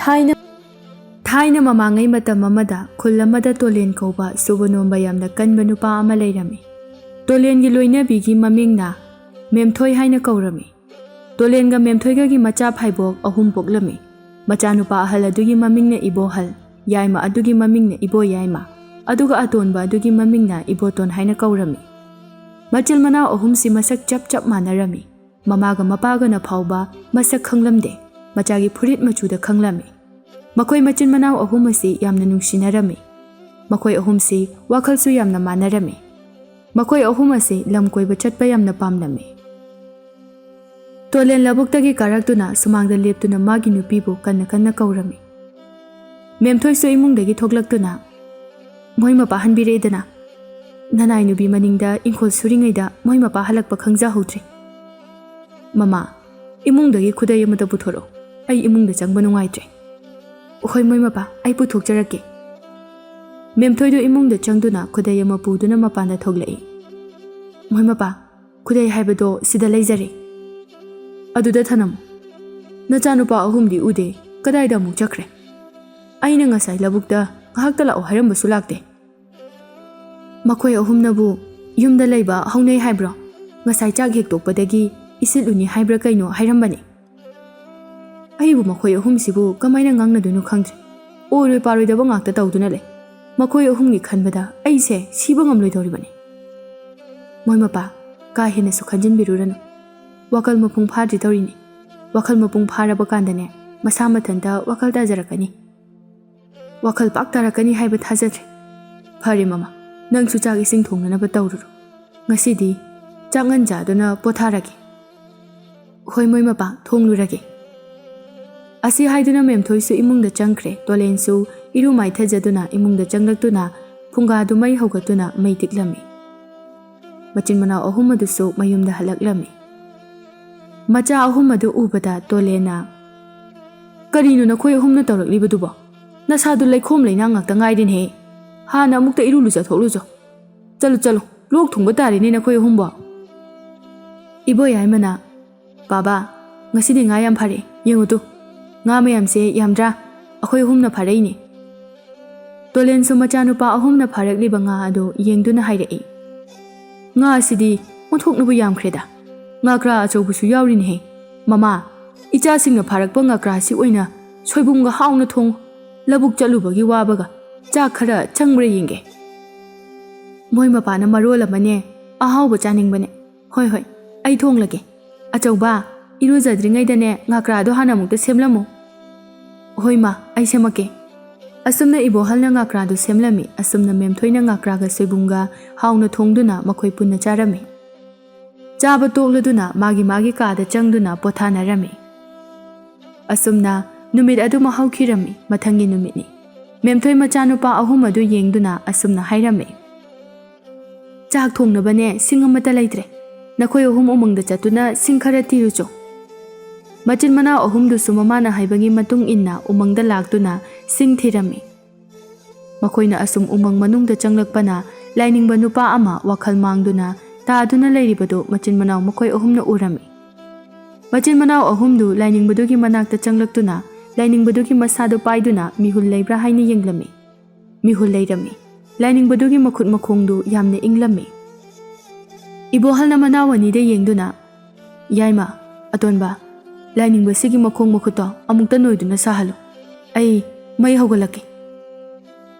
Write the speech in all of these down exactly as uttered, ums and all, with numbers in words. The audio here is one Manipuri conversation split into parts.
ꯊꯥꯏꯅ ꯊꯥꯏꯅ ꯃꯃꯥꯡꯉꯩ ꯃꯇꯝ ꯑꯃꯗ ꯈꯨꯜ ꯑꯃꯗ ꯇꯣꯂꯦꯟ ꯀꯧꯕ ꯁꯨꯕ ꯅꯣꯝꯕ ꯌꯥꯝꯅ ꯀꯟꯕ ꯅꯨꯄꯥ ꯑꯃ ꯂꯩꯔꯝꯃꯤ꯫ ꯇꯣꯂꯦꯟꯒꯤ ꯂꯣꯏꯅꯕꯤꯒꯤ ꯃꯃꯤꯡꯅ ꯃꯦꯝꯊꯣꯏ ꯍꯥꯏꯅ ꯀꯧꯔꯝꯃꯤ꯫ ꯇꯣꯂꯦꯟꯒ ꯃꯦꯝꯊꯣꯏꯒꯒꯤ ꯃꯆꯥ ꯐꯥꯏꯕꯣꯛ ꯑꯍꯨꯝ ꯄꯣꯛꯂꯝꯃꯤ꯫ ꯃꯆꯥꯅꯨꯄꯥ ꯑꯍꯜ ꯑꯗꯨꯒꯤ ꯃꯃꯤꯡꯅ ꯏꯕꯣꯍꯜ, ꯌꯥꯏꯃ ꯑꯗꯨꯒꯤ ꯃꯃꯤꯡꯅ ꯏꯕꯣ ꯌꯥꯏꯃ, ꯑꯗꯨꯒ ꯑꯇꯣꯟꯕ ꯑꯗꯨꯒꯤ ꯃꯃꯤꯡꯅ ꯏꯕꯣꯇꯣꯟ ꯍꯥꯏꯅ ꯀꯧꯔꯝꯃꯤ꯫ ꯃꯆꯤꯜ ꯃꯅꯥꯎ ꯑꯍꯨꯝꯁꯤ ꯃꯁꯛ ꯆꯞ ꯆꯞ ꯃꯥꯟꯅꯔꯝꯃꯤ꯫ ꯃꯃꯥꯒ ꯃꯄꯥꯒꯅ ꯐꯥꯎꯕ ꯃꯁꯛ ꯈꯪꯂꯝꯗꯦ꯫ ꯃꯆꯥꯒꯤ ꯐꯨꯔꯤꯠ ꯃꯆꯨꯗ ꯈꯪꯂꯝꯃꯤ꯫ ꯃꯈꯣꯏ ꯃꯆꯤꯟ ꯃꯅꯥꯎ ꯑꯍꯨꯝ ꯑꯁꯤ ꯌꯥꯝꯅ ꯅꯨꯡꯁꯤꯅꯔꯝꯃꯤ꯫ ꯃꯈꯣꯏ ꯑꯍꯨꯝꯁꯤ ꯋꯥꯈꯜꯁꯨ ꯌꯥꯝꯅ ꯃꯥꯟꯅꯔꯝꯃꯤ꯫ ꯃꯈꯣꯏ ꯑꯍꯨꯝ ꯑꯁꯤ ꯂꯝ ꯀꯣꯏꯕ ꯆꯠꯄ ꯌꯥꯝꯅ ꯄꯥꯝꯂꯝꯃꯤ꯫ ꯇꯣꯂꯦꯟ ꯂꯧꯕꯨꯛꯇꯒꯤ ꯀꯥꯔꯛꯇꯨꯅ ꯁꯨꯃꯥꯡꯗ ꯂꯦꯞꯇꯨꯅ ꯃꯥꯒꯤ ꯅꯨꯄꯤꯕꯨ ꯀꯟꯅ ꯀꯟꯅ ꯀꯧꯔꯝꯃꯤ꯫ ꯃꯦꯝꯊꯣꯏꯁꯨ ꯏꯃꯨꯡꯗꯒꯤ ꯊꯣꯛꯂꯛꯇꯨꯅ, "ꯃꯣꯏ ꯃꯄꯥ ꯍꯟꯕꯤꯔꯛꯑꯦꯗꯅ꯫ ꯅꯅꯥꯏ ꯅꯨꯄꯤ ꯃꯅꯤꯡꯗ ꯏꯪꯈꯣꯜ ꯁꯨꯔꯤꯉꯩꯗ ꯃꯣꯏ ꯃꯄꯥ ꯍꯜꯂꯛꯄ ꯈꯪꯖꯍꯧꯗ꯭ꯔꯦ꯫ ꯃꯃꯥ, ꯏꯃꯨꯡꯗꯒꯤ ꯈꯨꯗꯩ ꯑꯃꯇ ꯄꯨꯊꯣꯔꯛꯑꯣ꯫ ꯑꯩ ꯏꯃꯨꯡꯗ ꯆꯪꯕ ꯅꯨꯡꯉꯥꯏꯇ꯭ꯔꯦ꯫" "ꯍꯣꯏ ꯃꯣꯏ ꯃꯄꯥ, ꯑꯩ ꯄꯨꯊꯣꯛꯆꯔꯛꯀꯦ꯫" ꯃꯦꯝꯊꯣꯏꯗꯨ ꯏꯃꯨꯡꯗ ꯆꯪꯗꯨꯅ ꯈꯨꯗꯩ ꯑꯃ ꯄꯨꯗꯨꯅ ꯃꯄꯥꯟꯗ ꯊꯣꯛꯂꯛꯏ꯫ "ꯃꯣꯏ ꯃꯄꯥ, ꯈꯨꯗꯩ ꯍꯥꯏꯕꯗꯣ ꯁꯤꯗ ꯂꯩꯖꯔꯦ꯫ ꯑꯗꯨꯗ ꯊꯅꯝꯃꯨ꯫ ꯅꯆꯥꯅꯨꯄꯥ ꯑꯍꯨꯝꯗꯤ ꯎꯗꯦ, ꯀꯗꯥꯏꯗ ꯑꯃꯨꯛ ꯆꯠꯈ꯭ꯔꯦ? ꯑꯩꯅ ꯉꯁꯥꯏ ꯂꯧꯕꯨꯛꯇ ꯉꯥꯏꯍꯥꯛꯇ ꯂꯥꯛꯑꯣ ꯍꯥꯏꯔꯝꯕꯁꯨ ꯂꯥꯛꯇꯦ꯫" "ꯃꯈꯣꯏ ꯑꯍꯨꯝꯅꯕꯨ ꯌꯨꯝꯗ ꯂꯩꯕ ꯍꯧꯅꯩ ꯍꯥꯏꯕ꯭ꯔꯣ? ꯉꯁꯥꯏ ꯆꯥꯛ ꯍꯦꯛ ꯇꯣꯛꯄꯗꯒꯤ ꯏꯁꯤꯠꯂꯨꯅꯤ ꯍꯥꯏꯕ꯭ꯔꯥ ꯀꯩꯅꯣ ꯍꯥꯏꯔꯝꯕꯅꯤ꯫" ꯑꯩꯕꯨ ꯃꯈꯣꯏ ꯑꯍꯨꯝꯁꯤꯕꯨ ꯀꯃꯥꯏꯅ ꯉꯥꯡꯅꯗꯣꯏꯅꯣ ꯈꯪꯗ꯭ꯔꯦ꯫ ꯑꯣꯏꯔꯣꯏ ꯄꯥꯔꯣꯏꯗꯕ ꯉꯥꯛꯇ ꯇꯧꯗꯨꯅ ꯂꯩ꯫ ꯃꯈꯣꯏ ꯑꯍꯨꯝꯒꯤ ꯈꯟꯕꯗ ꯑꯩꯁꯦ ꯁꯤꯕ ꯉꯝꯂꯣꯏꯗꯧꯔꯤꯕꯅꯤ꯫ ꯃꯣꯏ ꯃꯄꯥ, ꯀꯥ ꯍꯦꯟꯅꯁꯨ ꯈꯟꯖꯤꯟꯕꯤꯔꯨꯔꯅꯨ꯫ ꯋꯥꯈꯜ ꯃꯄꯨꯡ ꯐꯥꯗ꯭ꯔꯤ ꯇꯧꯔꯤꯅꯤ꯫ ꯋꯥꯈꯜ ꯃꯄꯨꯡ ꯐꯥꯔꯕ ꯀꯥꯟꯗꯅꯦ, ꯃꯁꯥ ꯃꯊꯟꯇ ꯋꯥꯈꯜ ꯇꯥꯖꯔꯛꯀꯅꯤ꯫ ꯋꯥꯈꯜ ꯄꯥꯛ ꯇꯥꯔꯛꯀꯅꯤ ꯍꯥꯏꯕ ꯊꯥꯖꯗ꯭ꯔꯦ꯫ ꯐꯔꯦ ꯃꯃꯥ, ꯅꯪꯁꯨ ꯆꯥꯛ ꯏꯁꯤꯡ ꯊꯣꯡꯅꯅꯕ ꯇꯧꯔꯨꯔꯣ꯫ ꯉꯁꯤꯗꯤ ꯆꯥꯛ ꯉꯟ ꯆꯥꯗꯨꯅ ꯄꯣꯊꯥꯔꯒꯦ꯫ "ꯍꯣꯏ ꯃꯣꯏ ꯃꯄꯥ, ꯊꯣꯡꯂꯨꯔꯒꯦ꯫" ꯑꯁꯤ ꯍꯥꯏꯗꯨꯅ ꯃꯦꯝꯊꯣꯏꯁꯨ ꯏꯃꯨꯡꯗ ꯆꯪꯈ꯭ꯔꯦ꯫ ꯇꯣꯂꯦꯟꯁꯨ ꯏꯔꯨ ꯃꯥꯏꯊꯖꯗꯨꯅ ꯏꯃꯨꯡꯗ ꯆꯪꯂꯛꯇꯨꯅ ꯐꯨꯡꯒꯥꯗꯨ ꯃꯩ ꯍꯧꯒꯠꯇꯨꯅ ꯃꯩ ꯇꯤꯛꯂꯝꯃꯤ꯫ ꯃꯆꯤꯟ ꯃꯅꯥꯎ ꯑꯍꯨꯝ ꯑꯗꯨꯁꯨ ꯃꯌꯨꯝꯗ ꯍꯜꯂꯛꯂꯝꯃꯤ꯫ ꯃꯆꯥ ꯑꯍꯨꯝ ꯑꯗꯨ ꯎꯕꯗ ꯇꯣꯂꯦꯟꯅ, "ꯀꯔꯤꯅꯣ ꯅꯈꯣꯏ ꯑꯍꯨꯝꯅ ꯇꯧꯔꯛꯂꯤꯕꯗꯨꯕꯣ? ꯅꯁꯥꯗꯨ ꯂꯩꯈꯣꯝ ꯂꯩꯅꯥꯡ ꯉꯥꯛꯇ ꯉꯥꯏꯔꯦꯅꯦꯍꯦ꯫ ꯍꯥꯟꯅ ꯑꯃꯨꯛꯇ ꯏꯔꯨ ꯂꯨꯖꯊꯣꯛꯂꯨꯆꯣ꯫ ꯆꯠꯂꯨ, ꯆꯠꯂꯨ, ꯂꯣꯛ ꯊꯨꯡꯕ ꯇꯥꯔꯦꯅꯦ ꯅꯈꯣꯏ ꯑꯍꯨꯝꯕꯣ꯫" ꯏꯕꯣ ꯌꯥꯏꯃꯅ, "ꯕꯥꯕꯥ, ꯉꯁꯤꯗꯤ ꯉꯥ ꯌꯥꯝ ꯐꯥꯔꯛꯑꯦ, ꯌꯦꯡꯉꯨ ꯇꯨ꯫ "ꯉꯥ ꯃꯌꯥꯝꯁꯦ ꯌꯥꯝꯗ꯭ꯔꯥ? ꯑꯩꯈꯣꯏ ꯑꯍꯨꯝꯅ ꯐꯥꯔꯛꯏꯅꯦ꯫" ꯇꯣꯂꯦꯟꯁꯨ ꯃꯆꯥꯅꯨꯄꯥ ꯑꯍꯨꯝꯅ ꯐꯥꯔꯛꯂꯤꯕ ꯉꯥ ꯑꯗꯨ ꯌꯦꯡꯗꯨꯅ ꯍꯥꯏꯔꯛꯏ꯫ "ꯉꯥ ꯑꯁꯤꯗꯤ ꯑꯣꯟꯊꯣꯛꯅꯕꯨ ꯌꯥꯝꯈ꯭ꯔꯦꯗ꯫ ꯉꯥꯀ꯭ꯔꯥ ꯑꯆꯧꯕꯁꯨ ꯌꯥꯎꯔꯤꯅꯦꯍꯦ꯫ ꯃꯃꯥ, ꯏꯆꯥꯁꯤꯡꯅ ꯐꯥꯔꯛꯄ ꯉꯥꯀ꯭ꯔꯥꯁꯤ ꯑꯣꯏꯅ ꯁꯣꯏꯕꯨꯝꯒ ꯍꯥꯎꯅ ꯊꯣꯡꯉꯨ꯫ ꯂꯧꯕꯨꯛ ꯆꯠꯂꯨꯕꯒꯤ ꯋꯥꯕꯒ ꯆꯥꯛ ꯈꯔ ꯆꯪꯕ꯭ꯔꯥ ꯌꯦꯡꯒꯦ꯫" ꯃꯣꯏ ꯃꯄꯥꯅ ꯃꯔꯣꯜ ꯑꯃꯅꯦ ꯑꯍꯥꯎꯕ ꯆꯥꯅꯤꯡꯕꯅꯦ꯫ "ꯍꯣꯏ, ꯍꯣꯏ, ꯑꯩ ꯊꯣꯡꯂꯒꯦ꯫ ꯑꯆꯧꯕ, ꯏꯔꯨꯖꯗ꯭ꯔꯤꯉꯩꯗꯅꯦ ꯉꯥꯀ꯭ꯔꯥꯗꯣ ꯍꯥꯟꯅ ꯑꯃꯨꯛꯇ ꯁꯦꯝꯂꯝꯃꯨ꯫" "ꯍꯣꯏ ꯃꯥ, ꯑꯩ ꯁꯦꯝꯃꯛꯀꯦ꯫" ꯑꯁꯨꯝꯅ ꯏꯕꯣꯍꯜꯅ ꯉꯥꯀ꯭ꯔꯥꯗꯣ ꯁꯦꯝꯂꯝꯃꯤ꯫ ꯑꯁꯨꯝꯅ ꯃꯦꯝꯊꯣꯏꯅ ꯉꯥꯀ꯭ꯔꯥꯒ ꯁꯣꯏꯕꯨꯝꯒ ꯍꯥꯎꯅ ꯊꯣꯡꯗꯨꯅ ꯃꯈꯣꯏ ꯄꯨꯟꯅ ꯆꯥꯔꯝꯃꯤ꯫ ꯆꯥꯕ ꯇꯣꯛꯂꯗꯨꯅ ꯃꯥꯒꯤ ꯃꯥꯒꯤ ꯀꯥꯗ ꯆꯪꯗꯨꯅ ꯄꯣꯊꯥꯅꯔꯝꯃꯤ꯫ ꯑꯁꯨꯝꯅ ꯅꯨꯃꯤꯠ ꯑꯗꯨꯃ ꯍꯧꯈꯤꯔꯝꯃꯤ꯫ ꯃꯊꯪꯒꯤ ꯅꯨꯃꯤꯠꯅꯤ꯫ ꯃꯦꯝꯊꯣꯏ ꯃꯆꯥꯅꯨꯄꯥ ꯑꯍꯨꯝ ꯑꯗꯨ ꯌꯦꯡꯗꯨꯅ ꯑꯁꯨꯝꯅ ꯍꯥꯏꯔꯝꯃꯤ, "ꯆꯥꯛ ꯊꯣꯡꯅꯕꯅꯦ ꯁꯤꯡ ꯑꯃꯠꯇ ꯂꯩꯇ꯭ꯔꯦ꯫ ꯅꯈꯣꯏ ꯑꯍꯨꯝ ꯎꯃꯪꯗ ꯆꯠꯇꯨꯅ ꯁꯤꯡ ꯈꯔ ꯊꯤꯔꯨꯆꯣ꯫" ꯃꯆꯤꯟ ꯃꯅꯥꯎ ꯑꯍꯨꯝꯗꯨꯁꯨ ꯃꯃꯥꯅ ꯍꯥꯏꯕꯒꯤ ꯃꯇꯨꯡ ꯏꯟꯅ ꯎꯃꯪꯗ ꯂꯥꯛꯇꯨꯅ ꯁꯤꯡ ꯊꯤꯔꯝꯃꯤ꯫ ꯃꯈꯣꯏꯅ ꯑꯁꯨꯝ ꯎꯃꯪ ꯃꯅꯨꯡꯗ ꯆꯪꯂꯛꯄꯅ ꯂꯥꯏꯅꯤꯡꯕ ꯅꯨꯄꯥ ꯑꯃ ꯋꯥꯈꯜ ꯃꯥꯡꯗꯨꯅ ꯇꯥꯗꯨꯅ ꯂꯩꯔꯤꯕꯗꯨ ꯃꯆꯤꯟ ꯃꯅꯥꯎ ꯃꯈꯣꯏ ꯑꯍꯨꯝꯅ ꯎꯔꯝꯃꯤ꯫ ꯃꯆꯤꯟ ꯃꯅꯥꯎ ꯑꯍꯨꯝꯗꯨ ꯂꯥꯏꯅꯤꯡꯕꯗꯨꯒꯤ ꯃꯅꯥꯛꯇ ꯆꯪꯂꯛꯇꯨꯅ ꯂꯥꯏꯅꯤꯡꯕꯗꯨꯒꯤ ꯃꯁꯥꯗꯨ ꯄꯥꯏꯗꯨꯅ ꯃꯤꯍꯨꯜ ꯂꯩꯕ꯭ꯔꯥ ꯍꯥꯏꯅ ꯌꯦꯡꯂꯝꯃꯤ꯫ ꯃꯤꯍꯨꯜ ꯂꯩꯔꯝꯃꯤ꯫ ꯂꯥꯏꯅꯤꯡꯕꯗꯨꯒꯤ ꯃꯈꯨꯠ ꯃꯈꯣꯡꯗꯨ ꯌꯥꯝꯅ ꯏꯪꯂꯝꯃꯤ꯫ ꯏꯕꯣꯍꯜꯅ ꯃꯅꯥꯎ ꯑꯅꯤꯗ ꯌꯦꯡꯗꯨꯅ, "ꯌꯥꯏꯃ, ꯑꯇꯣꯟꯕ, ꯂꯥꯏꯅꯤꯡꯕꯁꯤꯒꯤ ꯃꯈꯣꯡ ꯃꯈꯨꯠꯇꯣ ꯑꯃꯨꯛꯇ ꯅꯣꯏꯗꯨꯅ ꯁꯥꯍꯜꯂꯨ꯫ ꯑꯩ ꯃꯩ ꯍꯧꯒꯠꯂꯛꯀꯦ꯫"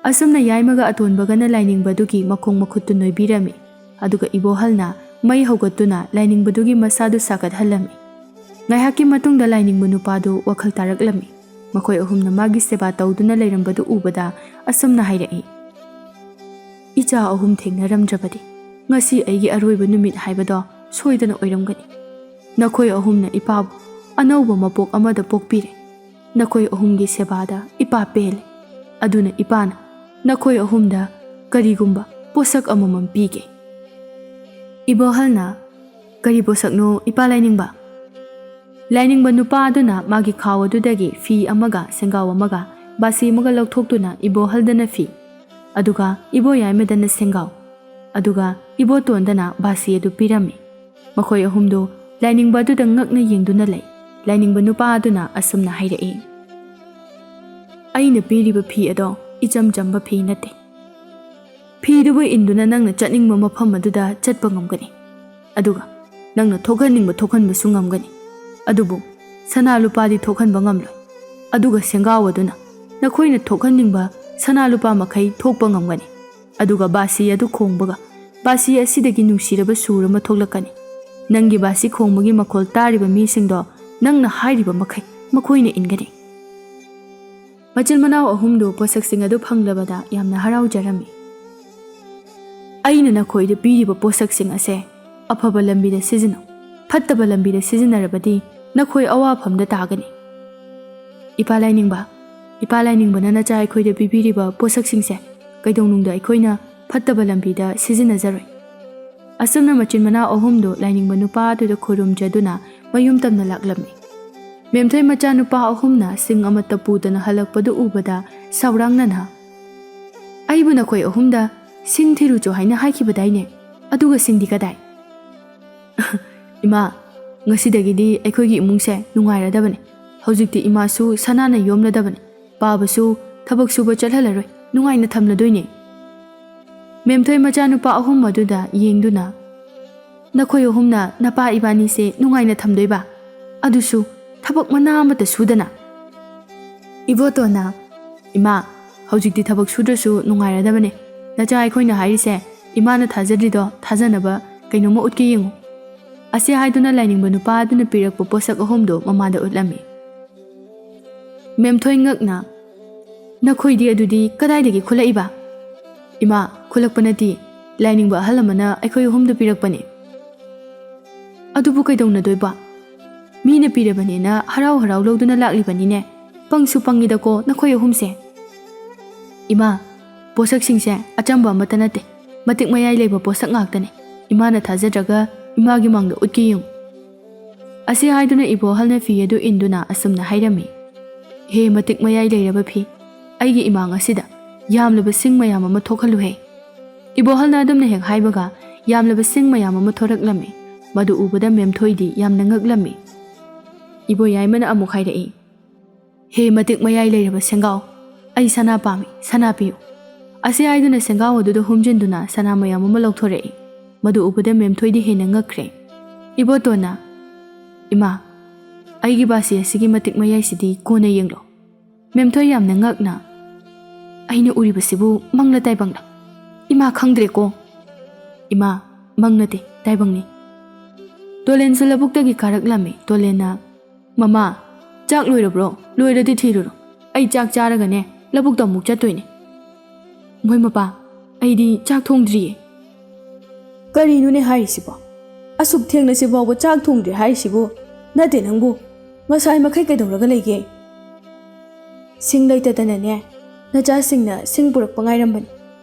ꯑꯁꯨꯝꯅ ꯌꯥꯏꯃꯒ ꯑꯇꯣꯟꯕꯒꯅ ꯂꯥꯏꯅꯤꯡꯕꯗꯨꯒꯤ ꯃꯈꯣꯡ ꯃꯈꯨꯠꯇꯨ ꯅꯣꯏꯕꯤꯔꯝꯃꯤ꯫ ꯑꯗꯨꯒ ꯏꯕꯣꯍꯜꯅ ꯃꯩ ꯍꯧꯒꯠꯇꯨꯅ ꯂꯥꯏꯅꯤꯡꯕꯗꯨꯒꯤ ꯃꯁꯥꯗꯨ ꯁꯥꯒꯠꯍꯜꯂꯝꯃꯤ꯫ ꯉꯥꯏꯍꯥꯛꯀꯤ ꯃꯇꯨꯡꯗ ꯂꯥꯏꯅꯤꯡꯕ ꯅꯨꯄꯥꯗꯨ ꯋꯥꯈꯜ ꯇꯥꯔꯛꯂꯝꯃꯤ꯫ ꯃꯈꯣꯏ ꯑꯍꯨꯝꯅ ꯃꯥꯒꯤ ꯁꯦꯕꯥ ꯇꯧꯗꯨꯅ ꯂꯩꯔꯝꯕꯗꯨ ꯎꯕꯗ ꯑꯁꯨꯝꯅ ꯍꯥꯏꯔꯛꯏ, "ꯏꯆꯥ ꯑꯍꯨꯝ ꯊꯦꯡꯅꯔꯝꯗ꯭ꯔꯕꯗꯤ ꯉꯁꯤ ꯑꯩꯒꯤ ꯑꯔꯣꯏꯕ ꯅꯨꯃꯤꯠ ꯍꯥꯏꯕꯗꯣ ꯁꯣꯏꯗꯅ ꯑꯣꯏꯔꯝꯒꯅꯤ꯫ ꯅꯈꯣꯏ ꯑꯍꯨꯝꯅ ꯏꯄꯥꯕꯨ ꯑꯅꯧꯕ ꯃꯄꯣꯛ ꯑꯃꯗ ꯄꯣꯛꯄꯤꯔꯦ꯫ ꯅꯈꯣꯏ ꯑꯍꯨꯝꯒꯤ ꯁꯦꯕꯥꯗ ꯏꯄꯥ ꯄꯦꯜꯂꯦ꯫ ꯑꯗꯨꯅ ꯏꯄꯥꯅ ꯅꯈꯣꯏ ꯑꯍꯨꯝꯗ ꯀꯔꯤꯒꯨꯝꯕ ꯄꯣꯠꯁꯛ ꯑꯃꯃꯝ ꯄꯤꯒꯦ꯫" ꯏꯕꯣꯍꯜꯅ, "ꯀꯔꯤ ꯄꯣꯠꯁꯛꯅꯣ, ꯏꯄꯥ ꯂꯥꯏꯅꯤꯡꯕ?" ꯂꯥꯏꯅꯤꯡꯕ ꯅꯨꯄꯥ ꯑꯗꯨꯅ ꯃꯥꯒꯤ ꯈꯥꯎ ꯑꯗꯨꯗꯒꯤ ꯐꯤ ꯑꯃꯒ ꯁꯦꯡꯒꯥꯎ ꯑꯃꯒ ꯕꯥꯁꯤ ꯑꯃꯒ ꯂꯧꯊꯣꯛꯇꯨꯅ ꯏꯕꯣꯍꯜꯗꯅ ꯐꯤ, ꯑꯗꯨꯒ ꯏꯕꯣ ꯌꯥꯏꯃꯗꯅ ꯁꯦꯡꯒꯥꯎ, ꯑꯗꯨꯒ ꯏꯕꯣꯇꯣꯟꯗꯅ ꯕꯥꯁꯤ ꯑꯗꯨ ꯄꯤꯔꯝꯃꯤ꯫ ꯃꯈꯣꯏ ꯑꯍꯨꯝꯗꯨ ꯂꯥꯏꯅꯤꯡꯕ ꯑꯗꯨꯗ ꯉꯛꯅ ꯌꯦꯡꯗꯨꯅ ꯂꯩ꯫ ꯂꯥꯏꯅꯤꯡꯕ ꯅꯨꯄꯥ ꯑꯗꯨꯅ ꯑꯁꯨꯝꯅ ꯍꯥꯏꯔꯛꯏ, ꯑꯩꯅ ꯄꯤꯔꯤꯕ ꯐꯤ ꯑꯗꯣ ꯏꯆꯝ ꯆꯝꯕ ꯐꯤ ꯅꯠꯇꯦ꯫ ꯐꯤꯗꯨꯕꯨ ꯏꯟꯗꯨꯅ ꯅꯪꯅ ꯆꯠꯅꯤꯡꯕ ꯃꯐꯝ ꯑꯗꯨꯗ ꯆꯠꯄ ꯉꯝꯒꯅꯤ, ꯑꯗꯨꯒ ꯅꯪꯅ ꯊꯣꯛꯍꯟꯅꯤꯡꯕ ꯊꯣꯛꯍꯟꯕꯁꯨ ꯉꯝꯒꯅꯤ, ꯑꯗꯨꯕꯨ ꯁꯅꯥ ꯂꯨꯄꯥꯗꯤ ꯊꯣꯛꯍꯟꯕ ꯉꯝꯂꯣꯏ꯫ ꯑꯗꯨꯒ ꯁꯦꯡꯒꯥꯎ ꯑꯗꯨꯅ ꯅꯈꯣꯏꯅ ꯊꯣꯛꯍꯟꯅꯤꯡꯕ ꯁꯅꯥ ꯂꯨꯄꯥ ꯃꯈꯩ ꯊꯣꯛꯄ ꯉꯝꯒꯅꯤ, ꯑꯗꯨꯒ ꯕꯥꯁꯤ ꯑꯗꯨ ꯈꯣꯡꯕꯒ ꯕꯥꯁꯤ ꯑꯁꯤꯗꯒꯤ ꯅꯨꯡꯁꯤꯔꯕ ꯁꯨꯔ ꯑꯃ ꯊꯣꯛꯂꯛꯀꯅꯤ꯫ ꯅꯪꯒꯤ ꯕꯥꯁꯤ ꯈꯣꯡꯕꯒꯤ ꯃꯈꯣꯜ ꯇꯥꯔꯤꯕ ꯃꯤꯁꯤꯡꯗꯣ ꯅꯪꯅ ꯍꯥꯏꯔꯤꯕ ꯃꯈꯩ ꯃꯈꯣꯏꯅ ꯏꯟꯒꯅꯤ꯫ ꯃꯆꯤꯟ ꯃꯅꯥꯎ ꯑꯍꯨꯝꯗꯨ ꯄꯣꯠꯁꯛꯁꯤꯡ ꯑꯗꯨ ꯐꯪꯂꯕꯗ ꯌꯥꯝꯅ ꯍꯔꯥꯎꯖꯔꯝꯃꯤ꯫ ꯑꯩꯅ ꯅꯈꯣꯏꯗ ꯄꯤꯔꯤꯕ ꯄꯣꯠꯁꯛꯁꯤꯡ ꯑꯁꯦ ꯑꯐꯕ ꯂꯝꯕꯤꯗ ꯁꯤꯖꯤꯟꯅꯧ, ꯐꯠꯇꯕ ꯂꯝꯕꯤꯗ ꯁꯤꯖꯤꯟꯅꯔꯕꯗꯤ ꯅꯈꯣꯏ ꯑꯋꯥꯐꯝꯗ ꯇꯥꯒꯅꯤ꯫ ꯏꯄꯥ ꯂꯥꯏꯅꯤꯡꯕ, ꯏꯄꯥ ꯂꯥꯏꯅꯤꯡꯕꯅ ꯅꯆꯥ ꯑꯩꯈꯣꯏꯗ ꯄꯤꯕꯤꯔꯤꯕ ꯄꯣꯠꯁꯛꯁꯤꯡꯁꯦ ꯀꯩꯗꯧꯅꯨꯡꯗ ꯑꯩꯈꯣꯏꯅ ꯐꯠꯇꯕ ꯂꯝꯕꯤꯗ ꯁꯤꯖꯤꯟꯅꯖꯔꯣꯏ꯫ ꯑꯁꯨꯝꯅ ꯃꯆꯤꯟ ꯃꯅꯥꯎ ꯑꯍꯨꯝꯗꯨ ꯂꯥꯏꯅꯤꯡꯕ ꯅꯨꯄꯥ ꯑꯗꯨꯗ ꯈꯨꯔꯨꯝꯖꯗꯨꯅ ꯃꯌꯨꯝ ꯇꯝꯅ ꯂꯥꯛꯂꯝꯃꯤ꯫ ꯃꯦꯝꯊꯣꯏ ꯃꯆꯥꯅꯨꯄꯥ ꯑꯍꯨꯝꯅ ꯁꯤꯡ ꯑꯃꯠꯇ ꯄꯨꯗꯅ ꯍꯜꯂꯛꯄꯗꯨ ꯎꯕꯗ ꯁꯥꯎꯔꯥꯡꯅꯅ, "ꯑꯩꯕꯨ ꯅꯈꯣꯏ ꯑꯍꯨꯝꯗ ꯁꯤꯡ ꯊꯤꯔꯨꯆꯣ ꯍꯥꯏꯅ ꯍꯥꯏꯈꯤꯕꯗꯥꯏꯅꯦ? ꯑꯗꯨꯒ ꯁꯤꯡꯗꯤ ꯀꯗꯥꯏ?" "ꯏꯃꯥ, ꯉꯁꯤꯗꯒꯤꯗꯤ ꯑꯩꯈꯣꯏꯒꯤ ꯏꯃꯨꯡꯁꯦ ꯅꯨꯡꯉꯥꯏꯔꯗꯕꯅꯤ꯫ ꯍꯧꯖꯤꯛꯇꯤ ꯏꯃꯥꯁꯨ ꯁꯅꯥꯅ ꯌꯣꯝꯂꯗꯕꯅꯤ꯫ ꯄꯥꯕꯁꯨ ꯊꯕꯛ ꯁꯨꯕ ꯆꯠꯍꯜꯂꯔꯣꯏ, ꯅꯨꯡꯉꯥꯏꯅ ꯊꯝꯂꯗꯣꯏꯅꯦ꯫" ꯃꯦꯝꯊꯣꯏ ꯃꯆꯥꯅꯨꯄꯥ ꯑꯍꯨꯝ ꯑꯗꯨꯗ ꯌꯦꯡꯗꯨꯅ, "ꯅꯈꯣꯏ ꯑꯍꯨꯝꯅ ꯅꯄꯥ ꯏꯕꯥꯅꯤꯁꯦ ꯅꯨꯡꯉꯥꯏꯅ ꯊꯝꯗꯣꯏꯕ, ꯑꯗꯨꯁꯨ ꯊꯕꯛ ꯃꯅꯥ ꯑꯃꯠꯇ ꯁꯨꯗꯅ?" ꯏꯕꯣꯇꯣꯟꯅ, "ꯏꯃꯥ, ꯍꯧꯖꯤꯛꯇꯤ ꯊꯕꯛ ꯁꯨꯗ꯭ꯔꯁꯨ ꯅꯨꯡꯉꯥꯏꯔꯗꯕꯅꯦ꯫ ꯅꯆꯥ ꯑꯩꯈꯣꯏꯅ ꯍꯥꯏꯔꯤꯁꯦ ꯏꯃꯥꯅ ꯊꯥꯖꯗ꯭ꯔꯤꯗꯣ ꯊꯥꯖꯅꯕ ꯀꯩꯅꯣꯝꯃ ꯎꯠꯀꯦ ꯌꯦꯡꯉꯨ꯫" ꯑꯁꯤ ꯍꯥꯏꯗꯨꯅ ꯂꯥꯏꯅꯤꯡꯕ ꯅꯨꯄꯥ ꯑꯗꯨꯅ ꯄꯤꯔꯛꯄ ꯄꯣꯠꯁꯛ ꯑꯍꯨꯝꯗꯨ ꯃꯃꯥꯗ ꯎꯠꯂꯝꯃꯤ꯫ ꯃꯦꯝꯊꯣꯏ ꯉꯛꯅ, "ꯅꯈꯣꯏꯗꯤ ꯑꯗꯨꯗꯤ ꯀꯗꯥꯏꯗꯒꯤ ꯈꯨꯠꯂꯛꯏꯕ?" "ꯏꯃꯥ, ꯈꯨꯠꯂꯛꯄ ꯅꯠꯇꯦ, ꯂꯥꯏꯅꯤꯡꯕ ꯑꯍꯜ ꯑꯃꯅ ꯑꯩꯈꯣꯏ ꯑꯍꯨꯝꯗ ꯄꯤꯔꯛꯄꯅꯦ꯫" "ꯑꯗꯨꯕꯨ ꯀꯩꯗꯧꯅꯗꯣꯏꯕ? ꯃꯤꯅ ꯄꯤꯔꯕꯅꯦꯅ ꯍꯔꯥꯎ ꯍꯔꯥꯎ ꯂꯧꯗꯨꯅ ꯂꯥꯛꯂꯤꯕꯅꯤꯅꯦ꯫ ꯄꯪꯁꯨ ꯄꯪꯉꯤꯗꯀꯣ ꯅꯈꯣꯏ ꯑꯍꯨꯝꯁꯦ꯫" "ꯏꯃꯥ, ꯄꯣꯠꯁꯛꯁꯤꯡꯁꯦ ꯑꯆꯝꯕ ꯑꯃꯠꯇ ꯅꯠꯇꯦ, ꯃꯇꯤꯛ ꯃꯌꯥꯏ ꯂꯩꯕ ꯄꯣꯠꯁꯛ ꯉꯥꯛꯇꯅꯦ꯫ ꯏꯃꯥꯅ ꯊꯥꯖꯗ꯭ꯔꯒ ꯏꯃꯥꯒꯤ ꯃꯥꯡꯗ ꯎꯠꯀꯦ ꯌꯦꯡꯉꯨ꯫" ꯑꯁꯤ ꯍꯥꯏꯗꯨꯅ ꯏꯕꯣꯍꯜꯅ ꯐꯤ ꯑꯗꯨ ꯏꯟꯗꯨꯅ ꯑꯁꯨꯝꯅ ꯍꯥꯏꯔꯝꯃꯤ, "ꯍꯦ ꯃꯇꯤꯛ ꯃꯌꯥꯏ ꯂꯩꯔꯕ ꯐꯤ, ꯑꯩꯒꯤ ꯏꯃꯥꯡ ꯑꯁꯤꯗ ꯌꯥꯝꯂꯕ ꯁꯤꯡ ꯃꯌꯥꯝ ꯑꯃ ꯊꯣꯛꯍꯜꯂꯨꯍꯦ꯫" ꯏꯕꯣꯍꯜꯅ ꯑꯗꯨꯝꯅ ꯍꯦꯛ ꯍꯥꯏꯕꯒ ꯌꯥꯝꯂꯕ ꯁꯤꯡ ꯃꯌꯥꯝ ꯑꯃ ꯊꯣꯔꯛꯂꯝꯃꯤ꯫ ꯃꯗꯨ ꯎꯕꯗ ꯃꯦꯝꯊꯣꯏꯗꯤ ꯌꯥꯝꯅ ꯉꯛꯂꯝꯃꯤ꯫ ꯏꯕꯣꯌꯥꯏꯃꯅ ꯑꯃꯨꯛ ꯍꯥꯏꯔꯛꯏ, "ꯍꯦ ꯃꯇꯤꯛ ꯃꯌꯥꯏ ꯂꯩꯔꯕ ꯁꯦꯡꯒꯥꯎ, ꯑꯩ ꯁꯅꯥ ꯄꯥꯝꯃꯤ, ꯁꯅꯥ ꯄꯤꯌꯨ"꯫ ꯑꯁꯤ ꯍꯥꯏꯗꯨꯅ ꯁꯦꯡꯒꯥꯎ ꯑꯗꯨꯗ ꯍꯨꯝꯖꯤꯟꯗꯨꯅ ꯁꯅꯥ ꯃꯌꯥꯝ ꯑꯃ ꯂꯧꯊꯣꯔꯛꯏ꯫ ꯃꯗꯨ ꯎꯕꯗ ꯃꯦꯝꯊꯣꯏꯗꯤ ꯍꯦꯟꯅ ꯉꯛꯈ꯭ꯔꯦ꯫ ꯏꯕꯣꯇꯣꯟꯅ, "ꯏꯃꯥ, ꯑꯩꯒꯤ ꯕꯥꯁꯤ ꯑꯁꯤꯒꯤ ꯃꯇꯤꯛ ꯃꯌꯥꯏꯁꯤꯗꯤ ꯀꯣꯟꯅ ꯌꯦꯡꯂꯣ"꯫ ꯃꯦꯝꯊꯣꯏ ꯌꯥꯝꯅ ꯉꯛꯅ, "ꯑꯩꯅ ꯎꯔꯤꯕꯁꯤꯕꯨ ꯃꯪꯂ ꯇꯥꯏꯕꯪꯂ? ꯏꯃꯥ ꯈꯪꯗ꯭ꯔꯦꯀꯣ"꯫ "ꯏꯃꯥ, ꯃꯪ ꯅꯠꯇꯦ, ꯇꯥꯏꯕꯪꯅꯤ"꯫ ꯇꯣꯂꯦꯟꯁꯨ ꯂꯧꯕꯨꯛꯇꯒꯤ ꯀꯥꯔꯛꯂꯝꯃꯤ꯫ ꯇꯣꯂꯦꯟꯅ, "ꯃꯃꯥ, ꯆꯥꯛ ꯂꯣꯏꯔꯕ꯭ꯔꯣ? ꯂꯣꯏꯔꯗꯤ ꯊꯤꯔꯨꯔꯣ꯫ ꯑꯩ ꯆꯥꯛ ꯆꯥꯔꯒꯅꯦ ꯂꯧꯕꯨꯛꯇ ꯑꯃꯨꯛ ꯆꯠꯇꯣꯏꯅꯦ"꯫ "ꯃꯣꯏ ꯃꯄꯥ, ꯑꯩꯗꯤ ꯆꯥꯛ ꯊꯣꯡꯗ꯭ꯔꯤꯌꯦ"꯫ "ꯀꯔꯤꯅꯣꯅꯦ ꯍꯥꯏꯔꯤꯁꯤꯕꯣ? ꯑꯁꯨꯛ ꯊꯦꯡꯅꯁꯤ ꯐꯥꯎꯕ ꯆꯥꯛ ꯊꯣꯡꯗ꯭ꯔꯤ ꯍꯥꯏꯔꯤꯁꯤꯕꯨ? ꯅꯠꯇꯦ ꯅꯪꯕꯨ, ꯉꯁꯥꯏ ꯃꯈꯩ ꯀꯩꯗꯧꯔꯒ ꯂꯩꯒꯦ?" "ꯁꯤꯡ ꯂꯩꯇꯗꯅꯅꯦ, ꯅꯆꯥꯁꯤꯡꯅ ꯁꯤꯡ ꯄꯨꯔꯛꯄ ꯉꯥꯏꯔꯝꯕꯅꯤ꯫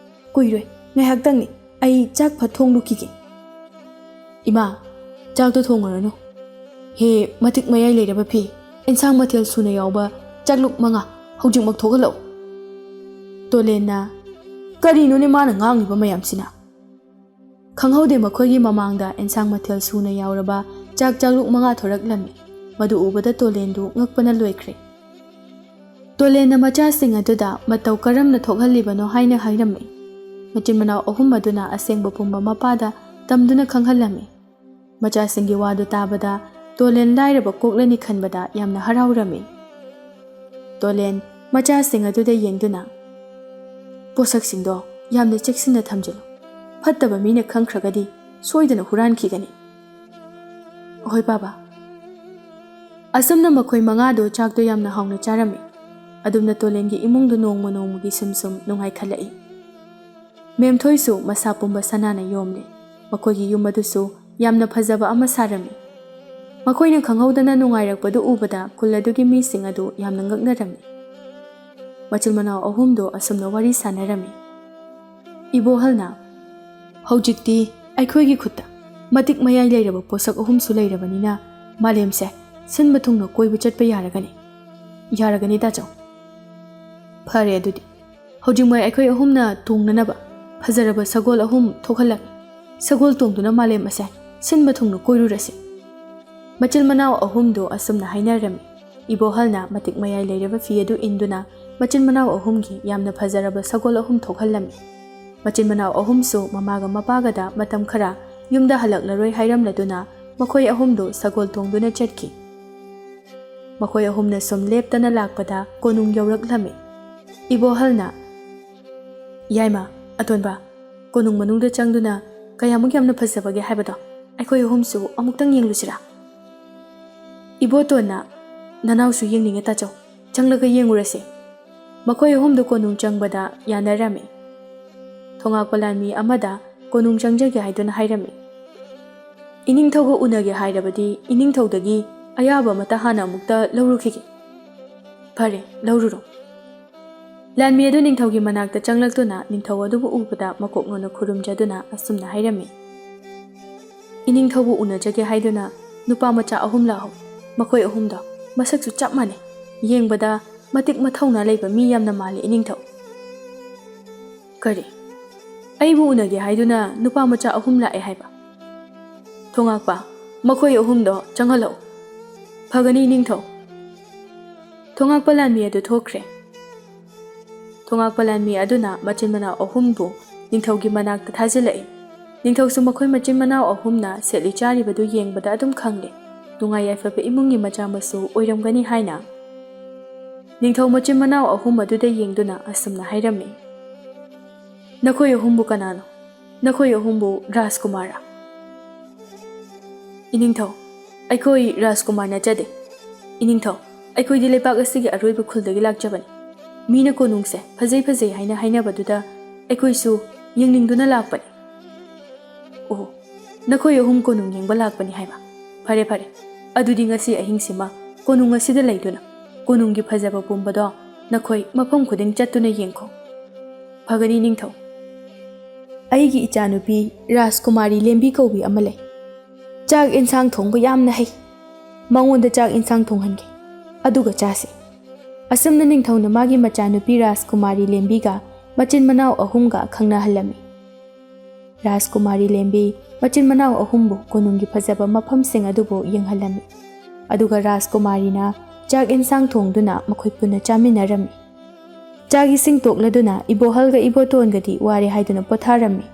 ꯀꯨꯏꯔꯣꯏ, ꯉꯥꯏꯍꯥꯛꯇꯪꯅꯤ꯫ ꯑꯩ ꯆꯥꯛ ꯐꯠ ꯊꯣꯡꯂꯨꯈꯤꯒꯦ"꯫ "ꯏꯃꯥ, ꯆꯥꯛꯇꯣ ꯊꯣꯡꯉꯨꯔꯅꯨ꯫ ꯍꯦ ꯃꯇꯤꯛ ꯃꯌꯥꯏ ꯂꯩꯔꯕ ꯐꯤ, ꯑꯦꯟꯁꯥꯡ ꯃꯊꯦꯜ ꯁꯨꯅ ꯌꯥꯎꯕ ꯆꯥꯛꯂꯨꯛ ꯃꯉꯥ ꯍꯧꯖꯤꯛꯃꯛ ꯊꯣꯛꯍꯜꯂꯛꯎ"꯫ ꯇꯣꯂꯦꯟꯅ, "ꯀꯔꯤꯅꯣꯅꯦ ꯃꯥꯅ ꯉꯥꯡꯂꯤꯕ ꯃꯌꯥꯝꯁꯤꯅ?" ꯈꯪꯍꯧꯗꯦ ꯃꯈꯣꯏꯒꯤ ꯃꯃꯥꯡꯗ ꯑꯦꯟꯁꯥꯡ ꯃꯊꯦꯜ ꯁꯨꯅ ꯌꯥꯎꯔꯕ ꯆꯥꯛ ꯆꯥꯛꯂꯨꯛ ꯃꯉꯥ ꯊꯣꯔꯛꯂꯝꯃꯤ꯫ ꯃꯗꯨ ꯎꯕꯗ ꯇꯣꯂꯦꯟꯗꯨ ꯉꯛꯄꯅ ꯂꯣꯏꯈ꯭ꯔꯦ꯫ ꯇꯣꯂꯦꯟꯅ ꯃꯆꯥꯁꯤꯡ ꯑꯗꯨꯗ ꯃꯇꯧ ꯀꯔꯝꯅ ꯊꯣꯛꯍꯜꯂꯤꯕꯅꯣ ꯍꯥꯏꯅ ꯍꯥꯏꯔꯝꯃꯤ꯫ ꯃꯆꯤꯟ ꯃꯅꯥꯎ ꯑꯍꯨꯝ ꯑꯗꯨꯅ ꯑꯁꯦꯡꯕ ꯄꯨꯝꯕ ꯃꯄꯥꯗ ꯇꯝꯗꯨꯅ ꯈꯪꯍꯜꯂꯝꯃꯤ꯫ ꯃꯆꯥꯁꯤꯡꯒꯤ ꯋꯥꯗꯨ ꯇꯥꯕꯗ ꯇꯣꯂꯦꯟ ꯂꯥꯏꯔꯕ ꯀꯣꯛꯂꯅꯤ ꯈꯟꯕꯗ ꯌꯥꯝꯅ ꯍꯔꯥꯎꯔꯝꯃꯤ꯫ ꯇꯣꯂꯦꯟ ꯃꯆꯥꯁꯤꯡ ꯑꯗꯨꯗ ꯌꯦꯡꯗꯨꯅ, "ꯄꯣꯠꯁꯛꯁꯤꯡꯗꯣ ꯌꯥꯝꯅ ꯆꯦꯛꯁꯤꯟꯅ ꯊꯝꯖꯤꯜꯂꯨ꯫ ꯐꯠꯇꯕ ꯃꯤꯅ ꯈꯪꯈ꯭ꯔꯒꯗꯤ ꯁꯣꯏꯗꯅ ꯍꯨꯔꯥꯟꯈꯤꯒꯅꯤ"꯫ "ꯍꯣꯏ ꯕꯥꯕꯥ"꯫ ꯑꯁꯨꯝꯅ ꯃꯈꯣꯏ ꯃꯉꯥꯗꯣ ꯆꯥꯛꯇꯣ ꯌꯥꯝꯅ ꯍꯥꯎꯅ ꯆꯥꯔꯝꯃꯤ꯫ ꯑꯗꯨꯝꯅ ꯇꯣꯂꯦꯟꯒꯤ ꯏꯃꯨꯡꯗꯨ ꯅꯣꯡꯃ ꯅꯣꯡꯃꯒꯤ ꯁꯨꯝ ꯁꯨꯝ ꯅꯨꯡꯉꯥꯏꯈꯠꯂꯛꯏ꯫ ꯃꯦꯝꯊꯣꯏꯁꯨ ꯃꯁꯥ ꯄꯨꯝꯕ ꯁꯅꯥꯅ ꯌꯣꯝꯂꯦ꯫ ꯃꯈꯣꯏꯒꯤ ꯌꯨꯝ ꯑꯗꯨꯁꯨ ꯌꯥꯝꯅ ꯐꯖꯕ ꯑꯃ ꯁꯥꯔꯝꯃꯤ꯫ ꯃꯈꯣꯏꯅ ꯈꯪꯍꯧꯗꯅ ꯅꯨꯡꯉꯥꯏꯔꯛꯄꯗꯨ ꯎꯕꯗ ꯈꯨꯜ ꯑꯗꯨꯒꯤ ꯃꯤꯁꯤꯡ ꯑꯗꯨ ꯌꯥꯝꯅ ꯉꯛꯅꯔꯝꯃꯤ꯫ ꯃꯆꯤꯟ ꯃꯅꯥꯎ ꯑꯍꯨꯝꯗꯣ ꯑꯁꯨꯝꯅ ꯋꯥꯔꯤ ꯁꯥꯟꯅꯔꯝꯃꯤ꯫ ꯏꯕꯣꯍꯜꯅ, "ꯍꯧꯖꯤꯛꯇꯤ ꯑꯩꯈꯣꯏꯒꯤ ꯈꯨꯠꯇ ꯃꯇꯤꯛ ꯃꯌꯥꯏ ꯂꯩꯔꯕ ꯄꯣꯠꯁꯛ ꯑꯍꯨꯝꯁꯨ ꯂꯩꯔꯕꯅꯤꯅ ꯃꯥꯂꯦꯝꯁꯦ ꯁꯤꯟꯕ ꯊꯨꯡꯅ ꯀꯣꯏꯕ ꯆꯠꯄ ꯌꯥꯔꯒꯅꯤ"꯫ "ꯌꯥꯔꯒꯅꯤ ꯇꯥꯆꯧ"꯫ "ꯐꯔꯦ ꯑꯗꯨꯗꯤ꯫ ꯍꯧꯖꯤꯛꯃꯛ ꯑꯩꯈꯣꯏ ꯑꯍꯨꯝꯅ ꯇꯣꯡꯅꯅꯕ ꯐꯖꯔꯕ ꯁꯒꯣꯜ ꯑꯍꯨꯝ ꯊꯣꯛꯍꯜꯂꯒꯦ꯫ ꯁꯒꯣꯜ ꯇꯣꯡꯗꯨꯅ ꯃꯥꯂꯦꯝ ꯑꯁꯦ ꯁꯤꯟꯕ ꯊꯨꯡꯅ ꯀꯣꯏꯔꯨꯔꯁꯤ"꯫ ꯃꯆꯤꯟ ꯃꯅꯥꯎ ꯑꯍꯨꯝꯗꯨ ꯑꯁꯨꯝꯅ ꯍꯥꯏꯅꯔꯝꯃꯤ꯫ ꯏꯕꯣꯍꯜꯅ ꯃꯇꯤꯛ ꯃꯌꯥꯏ ꯂꯩꯔꯕ ꯐꯤ ꯑꯗꯨ ꯏꯟꯗꯨꯅ ꯃꯆꯤꯟ ꯃꯅꯥꯎ ꯑꯍꯨꯝꯒꯤ ꯌꯥꯝꯅ ꯐꯖꯔꯕ ꯁꯒꯣꯜ ꯑꯍꯨꯝ ꯊꯣꯛꯍꯜꯂꯝꯃꯤ꯫ ꯃꯆꯤꯟ ꯃꯅꯥꯎ ꯑꯍꯨꯝꯁꯨ ꯃꯃꯥꯒ ꯃꯄꯥꯒꯗ ꯃꯇꯝ ꯈꯔ ꯌꯨꯝꯗ ꯍꯜꯂꯛꯂꯔꯣꯏ ꯍꯥꯏꯔꯝꯂꯗꯨꯅ ꯃꯈꯣꯏ ꯑꯍꯨꯝꯗꯨ ꯁꯒꯣꯜ ꯇꯣꯡꯗꯨꯅ ꯆꯠꯈꯤ꯫ ꯃꯈꯣꯏ ꯑꯍꯨꯝꯅ ꯁꯨꯝ ꯂꯦꯞꯇꯅ ꯂꯥꯛꯄꯗ ꯀꯣꯅꯨꯡ ꯌꯧꯔꯛꯂꯝꯃꯤ꯫ ꯏꯕꯣꯍꯜꯅ, "ꯌꯥꯏꯃ, ꯑꯇꯣꯟꯕ, ꯀꯣꯅꯨꯡ ꯃꯅꯨꯡꯗ ꯆꯪꯗꯨꯅ ꯀꯌꯥꯃꯨꯛ ꯌꯥꯝꯅ ꯐꯖꯕꯒꯦ ꯍꯥꯏꯕꯗꯣ ꯑꯩꯈꯣꯏ ꯑꯍꯨꯝꯁꯨ ꯑꯃꯨꯛꯇꯪ ꯌꯦꯡꯂꯨꯁꯤꯔꯥ?" ꯏꯕꯣꯇꯣꯟꯅ, "ꯅꯅꯥꯎꯁꯨ ꯌꯦꯡꯅꯤꯡꯉꯦ ꯇꯥꯆꯧ, ꯆꯪꯂꯒ ꯌꯦꯡꯉꯨꯔꯁꯦ꯫" ꯃꯈꯣꯏ ꯑꯍꯨꯝꯗꯨ ꯀꯣꯅꯨꯡ ꯆꯪꯕꯗ ꯌꯥꯅꯔꯝꯃꯤ꯫ ꯊꯣꯉꯥꯛꯄ ꯂꯥꯟꯃꯤ ꯑꯃꯗ ꯀꯣꯅꯨꯡ ꯆꯪꯖꯒꯦ ꯍꯥꯏꯗꯨꯅ ꯍꯥꯏꯔꯝꯃꯤ꯫ "ꯏꯅꯤꯡꯊꯧꯒ ꯎꯅꯒꯦ ꯍꯥꯏꯔꯕꯗꯤ ꯏꯅꯤꯡꯊꯧꯗꯒꯤ ꯑꯌꯥꯕ ꯑꯃꯠꯇ ꯍꯥꯟꯅ ꯑꯃꯨꯛꯇ ꯂꯧꯔꯨꯈꯤꯒꯦ꯫" "ꯐꯔꯦ, ꯂꯧꯔꯨꯔꯣ꯫" ꯂꯥꯟꯃꯤ ꯑꯗꯨ ꯅꯤꯡꯊꯧꯒꯤ ꯃꯅꯥꯛꯇ ꯆꯪꯂꯛꯇꯨꯅ ꯅꯤꯡꯊꯧ ꯑꯗꯨꯕꯨ ꯎꯕꯗ ꯃꯀꯣꯛ ꯅꯣꯟꯅ ꯈꯨꯔꯨꯝꯖꯗꯨꯅ ꯑꯁꯨꯝꯅ ꯍꯥꯏꯔꯝꯃꯤ, "ꯏꯅꯤꯡꯊꯧꯕꯨ ꯎꯅꯖꯒꯦ ꯍꯥꯏꯗꯨꯅ ꯅꯨꯄꯥ ꯃꯆꯥ ꯑꯍꯨꯝ ꯂꯥꯛꯍꯧ꯫ ꯃꯈꯣꯏ ꯑꯍꯨꯝꯗꯣ ꯃꯁꯛꯁꯨ ꯆꯞ ꯃꯥꯟꯅꯩ꯫ ꯌꯦꯡꯕꯗ ꯃꯇꯤꯛ ꯃꯊꯧꯅꯥ ꯂꯩꯕ ꯃꯤ ꯌꯥꯝꯅ ꯃꯥꯜꯂꯤ ꯏꯅꯤꯡꯊꯧ꯫" "ꯀꯔꯤ? ꯑꯩꯕꯨ ꯎꯅꯒꯦ ꯍꯥꯏꯗꯨꯅ ꯅꯨꯄꯥ ꯃꯆꯥ ꯑꯍꯨꯝ ꯂꯥꯛꯑꯦ ꯍꯥꯏꯕ?" "ꯊꯣꯉꯥꯛꯄ, ꯃꯈꯣꯏ ꯑꯍꯨꯝꯗꯣ ꯆꯪꯍꯜꯂꯛꯎ꯫" "ꯐꯒꯅꯤ ꯏꯅꯤꯡꯊꯧ꯫" ꯊꯣꯉꯥꯛꯄ ꯂꯥꯟꯃꯤ ꯑꯗꯨ ꯊꯣꯛꯈ꯭ꯔꯦ꯫ ꯊꯣꯉꯥꯛꯄ ꯂꯥꯟꯃꯤ ꯑꯗꯨꯅ ꯃꯆꯤꯟ ꯃꯅꯥꯎ ꯑꯍꯨꯝꯕꯨ ꯅꯤꯡꯊꯧꯒꯤ ꯃꯅꯥꯛꯇ ꯊꯥꯖꯤꯜꯂꯛꯏ꯫ ꯅꯤꯡꯊꯧꯁꯨ ꯃꯈꯣꯏ ꯃꯆꯤꯟ ꯃꯅꯥꯎ ꯑꯍꯨꯝꯅ ꯁꯦꯠꯂꯤ ꯆꯥꯔꯤꯕꯗꯨ ꯌꯦꯡꯕꯗ ꯑꯗꯨꯝ ꯈꯪꯂꯦ, ꯅꯨꯡꯉꯥꯏ ꯌꯥꯏꯐꯕ ꯏꯃꯨꯡꯒꯤ ꯃꯆꯥ ꯃꯁꯨ ꯑꯣꯏꯔꯝꯒꯅꯤ ꯍꯥꯏꯅ꯫ ꯅꯤꯡꯊꯧ ꯃꯆꯤꯟ ꯃꯅꯥꯎ ꯑꯍꯨꯝ ꯑꯗꯨꯗ ꯌꯦꯡꯗꯨꯅ ꯑꯁꯨꯝꯅ ꯍꯥꯏꯔꯝꯃꯤ, "ꯅꯈꯣꯏ ꯑꯍꯨꯝꯕꯨ ꯀꯅꯥꯅꯣ? ꯅꯈꯣꯏ ꯑꯍꯨꯝꯕꯨ ꯔꯥꯖꯀꯨꯃꯥꯔꯔꯥ?" "ꯏꯅꯤꯡꯊꯧ, ꯑꯩꯈꯣꯏ ꯔꯥꯖꯀꯨꯃꯥꯔ ꯅꯠꯆꯗꯦ꯫ ꯏꯅꯤꯡꯊꯧ, ꯑꯩꯈꯣꯏꯗꯤ ꯂꯩꯄꯥꯛ ꯑꯁꯤꯒꯤ ꯑꯔꯣꯏꯕ ꯈꯨꯜꯗꯒꯤ ꯂꯥꯛꯆꯕꯅꯤ꯫ ꯃꯤꯅ ꯀꯣꯅꯨꯡꯁꯦ ꯐꯖꯩ ꯐꯖꯩ ꯍꯥꯏꯅ ꯍꯥꯏꯅꯕꯗꯨꯗ ꯑꯩꯈꯣꯏꯁꯨ ꯌꯦꯡꯅꯤꯡꯗꯨꯅ ꯂꯥꯛꯄꯅꯤ꯫" "ꯑꯣ, ꯅꯈꯣꯏ ꯑꯍꯨꯝ ꯀꯣꯅꯨꯡ ꯌꯦꯡꯕ ꯂꯥꯛꯄꯅꯤ ꯍꯥꯏꯕ? ꯐꯔꯦ, ꯐꯔꯦ꯫ ꯑꯗꯨꯗꯤ ꯉꯁꯤ ꯑꯍꯤꯡꯁꯤꯃ ꯀꯣꯅꯨꯡ ꯑꯁꯤꯗ ꯂꯩꯗꯨꯅ ꯀꯣꯅꯨꯡꯒꯤ ꯐꯖꯕ ꯄꯨꯝꯕꯗꯣ ꯅꯈꯣꯏ ꯃꯐꯝ ꯈꯨꯗꯤꯡ ꯆꯠꯇꯨꯅ ꯌꯦꯡꯈꯣ꯫" "ꯐꯒꯅꯤ ꯅꯤꯡꯊꯧ꯫" "ꯑꯩꯒꯤ ꯏꯆꯥꯅꯨꯄꯤ ꯔꯥꯖꯀꯨꯃꯥꯔꯤ ꯂꯦꯝꯕꯤ ꯀꯧꯕꯤ ꯑꯃ ꯂꯩ꯫ ꯆꯥꯛ ꯏꯟꯁꯥꯡ ꯊꯣꯡꯕ ꯌꯥꯝꯅ ꯍꯩ꯫ ꯃꯉꯣꯟꯗ ꯆꯥꯛ ꯏꯟꯁꯥꯡ ꯊꯣꯡꯍꯟꯒꯦ, ꯑꯗꯨꯒ ꯆꯥꯁꯤ꯫" ꯑꯁꯨꯝꯅ ꯅꯤꯡꯊꯧꯅ ꯃꯥꯒꯤ ꯃꯆꯥꯅꯨꯄꯤ ꯔꯥꯖꯀꯨꯃꯥꯔꯤ ꯂꯦꯝꯕꯤꯒ ꯃꯆꯤꯟ ꯃꯅꯥꯎ ꯑꯍꯨꯝꯒ ꯈꯪꯅꯍꯜꯂꯝꯃꯤ꯫ ꯔꯥꯖꯀꯨꯃꯥꯔꯤ ꯂꯦꯝꯕꯤ ꯃꯆꯤꯟ ꯃꯅꯥꯎ ꯑꯍꯨꯝꯕꯨ ꯀꯣꯅꯨꯡꯒꯤ ꯐꯖꯕ ꯃꯐꯝꯁꯤꯡ ꯑꯗꯨꯕꯨ ꯌꯦꯡꯍꯜꯂꯝꯃꯤ꯫ ꯑꯗꯨꯒ ꯔꯥꯖꯀꯨꯃꯥꯔꯤꯅ ꯆꯥꯛ ꯏꯟꯁꯥꯡ ꯊꯣꯡꯗꯨꯅ ꯃꯈꯣꯏ ꯄꯨꯟꯅ ꯆꯥꯃꯤꯟꯅꯔꯝꯃꯤ꯫ ꯆꯥꯛ ꯏꯁꯤꯡ ꯇꯣꯛꯂꯗꯨꯅ ꯏꯕꯣꯍꯜꯒ ꯏꯕꯣꯇꯣꯟꯒꯗꯤ ꯋꯥꯔꯦ ꯍꯥꯏꯗꯨꯅ ꯄꯣꯊꯥꯔꯝꯃꯤ꯫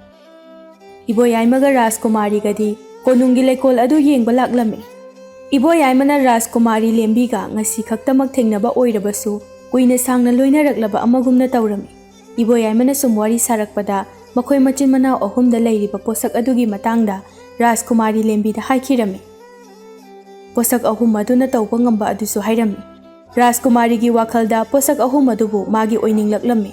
ꯏꯕꯣꯌꯥꯏꯃꯒ ꯔꯥꯖꯀꯨꯃꯥꯔꯤꯒꯗꯤ ꯀꯣꯅꯨꯡꯒꯤ ꯂꯩꯀꯣꯜ ꯑꯗꯨ ꯌꯦꯡꯕ ꯂꯥꯛꯂꯝꯃꯤ꯫ ꯏꯕꯣꯌꯥꯏꯃꯅ ꯔꯥꯖꯀꯨꯃꯥꯔꯤ ꯂꯦꯝꯕꯤꯒ ꯉꯁꯤ ꯈꯛꯇꯃꯛ ꯊꯦꯡꯅꯕ ꯑꯣꯏꯔꯕꯁꯨ ꯀꯨꯏꯅ ꯁꯥꯡꯅ ꯂꯣꯏꯅꯔꯛꯂꯕ ꯑꯃꯒꯨꯝꯅ ꯇꯧꯔꯝꯃꯤ꯫ ꯏꯕꯣꯌꯥꯏꯃꯅ ꯁꯨꯝ ꯋꯥꯔꯤ ꯁꯥꯔꯛꯄꯗ ꯃꯈꯣꯏ ꯃꯆꯤꯟ ꯃꯅꯥꯎ ꯑꯍꯨꯝꯗ ꯂꯩꯔꯤꯕ ꯄꯣꯠꯁꯛ ꯑꯗꯨꯒꯤ ꯃꯇꯥꯡꯗ ꯔꯥꯖꯀꯨꯃꯥꯔꯤ ꯂꯦꯝꯕꯤꯗ ꯍꯥꯏꯈꯤꯔꯝꯃꯤ꯫ ꯄꯣꯠꯁꯛ ꯑꯍꯨꯝ ꯑꯗꯨꯅ ꯇꯧꯕ ꯉꯝꯕ ꯑꯗꯨꯁꯨ ꯍꯥꯏꯔꯝꯃꯤ꯫ ꯔꯥꯖꯀꯨꯃꯥꯔꯤꯒꯤ ꯋꯥꯈꯜꯗ ꯄꯣꯠꯁꯛ ꯑꯍꯨꯝ ꯑꯗꯨꯕꯨ ꯃꯥꯒꯤ ꯑꯣꯏꯅꯤꯡꯂꯛꯂꯝꯃꯤ꯫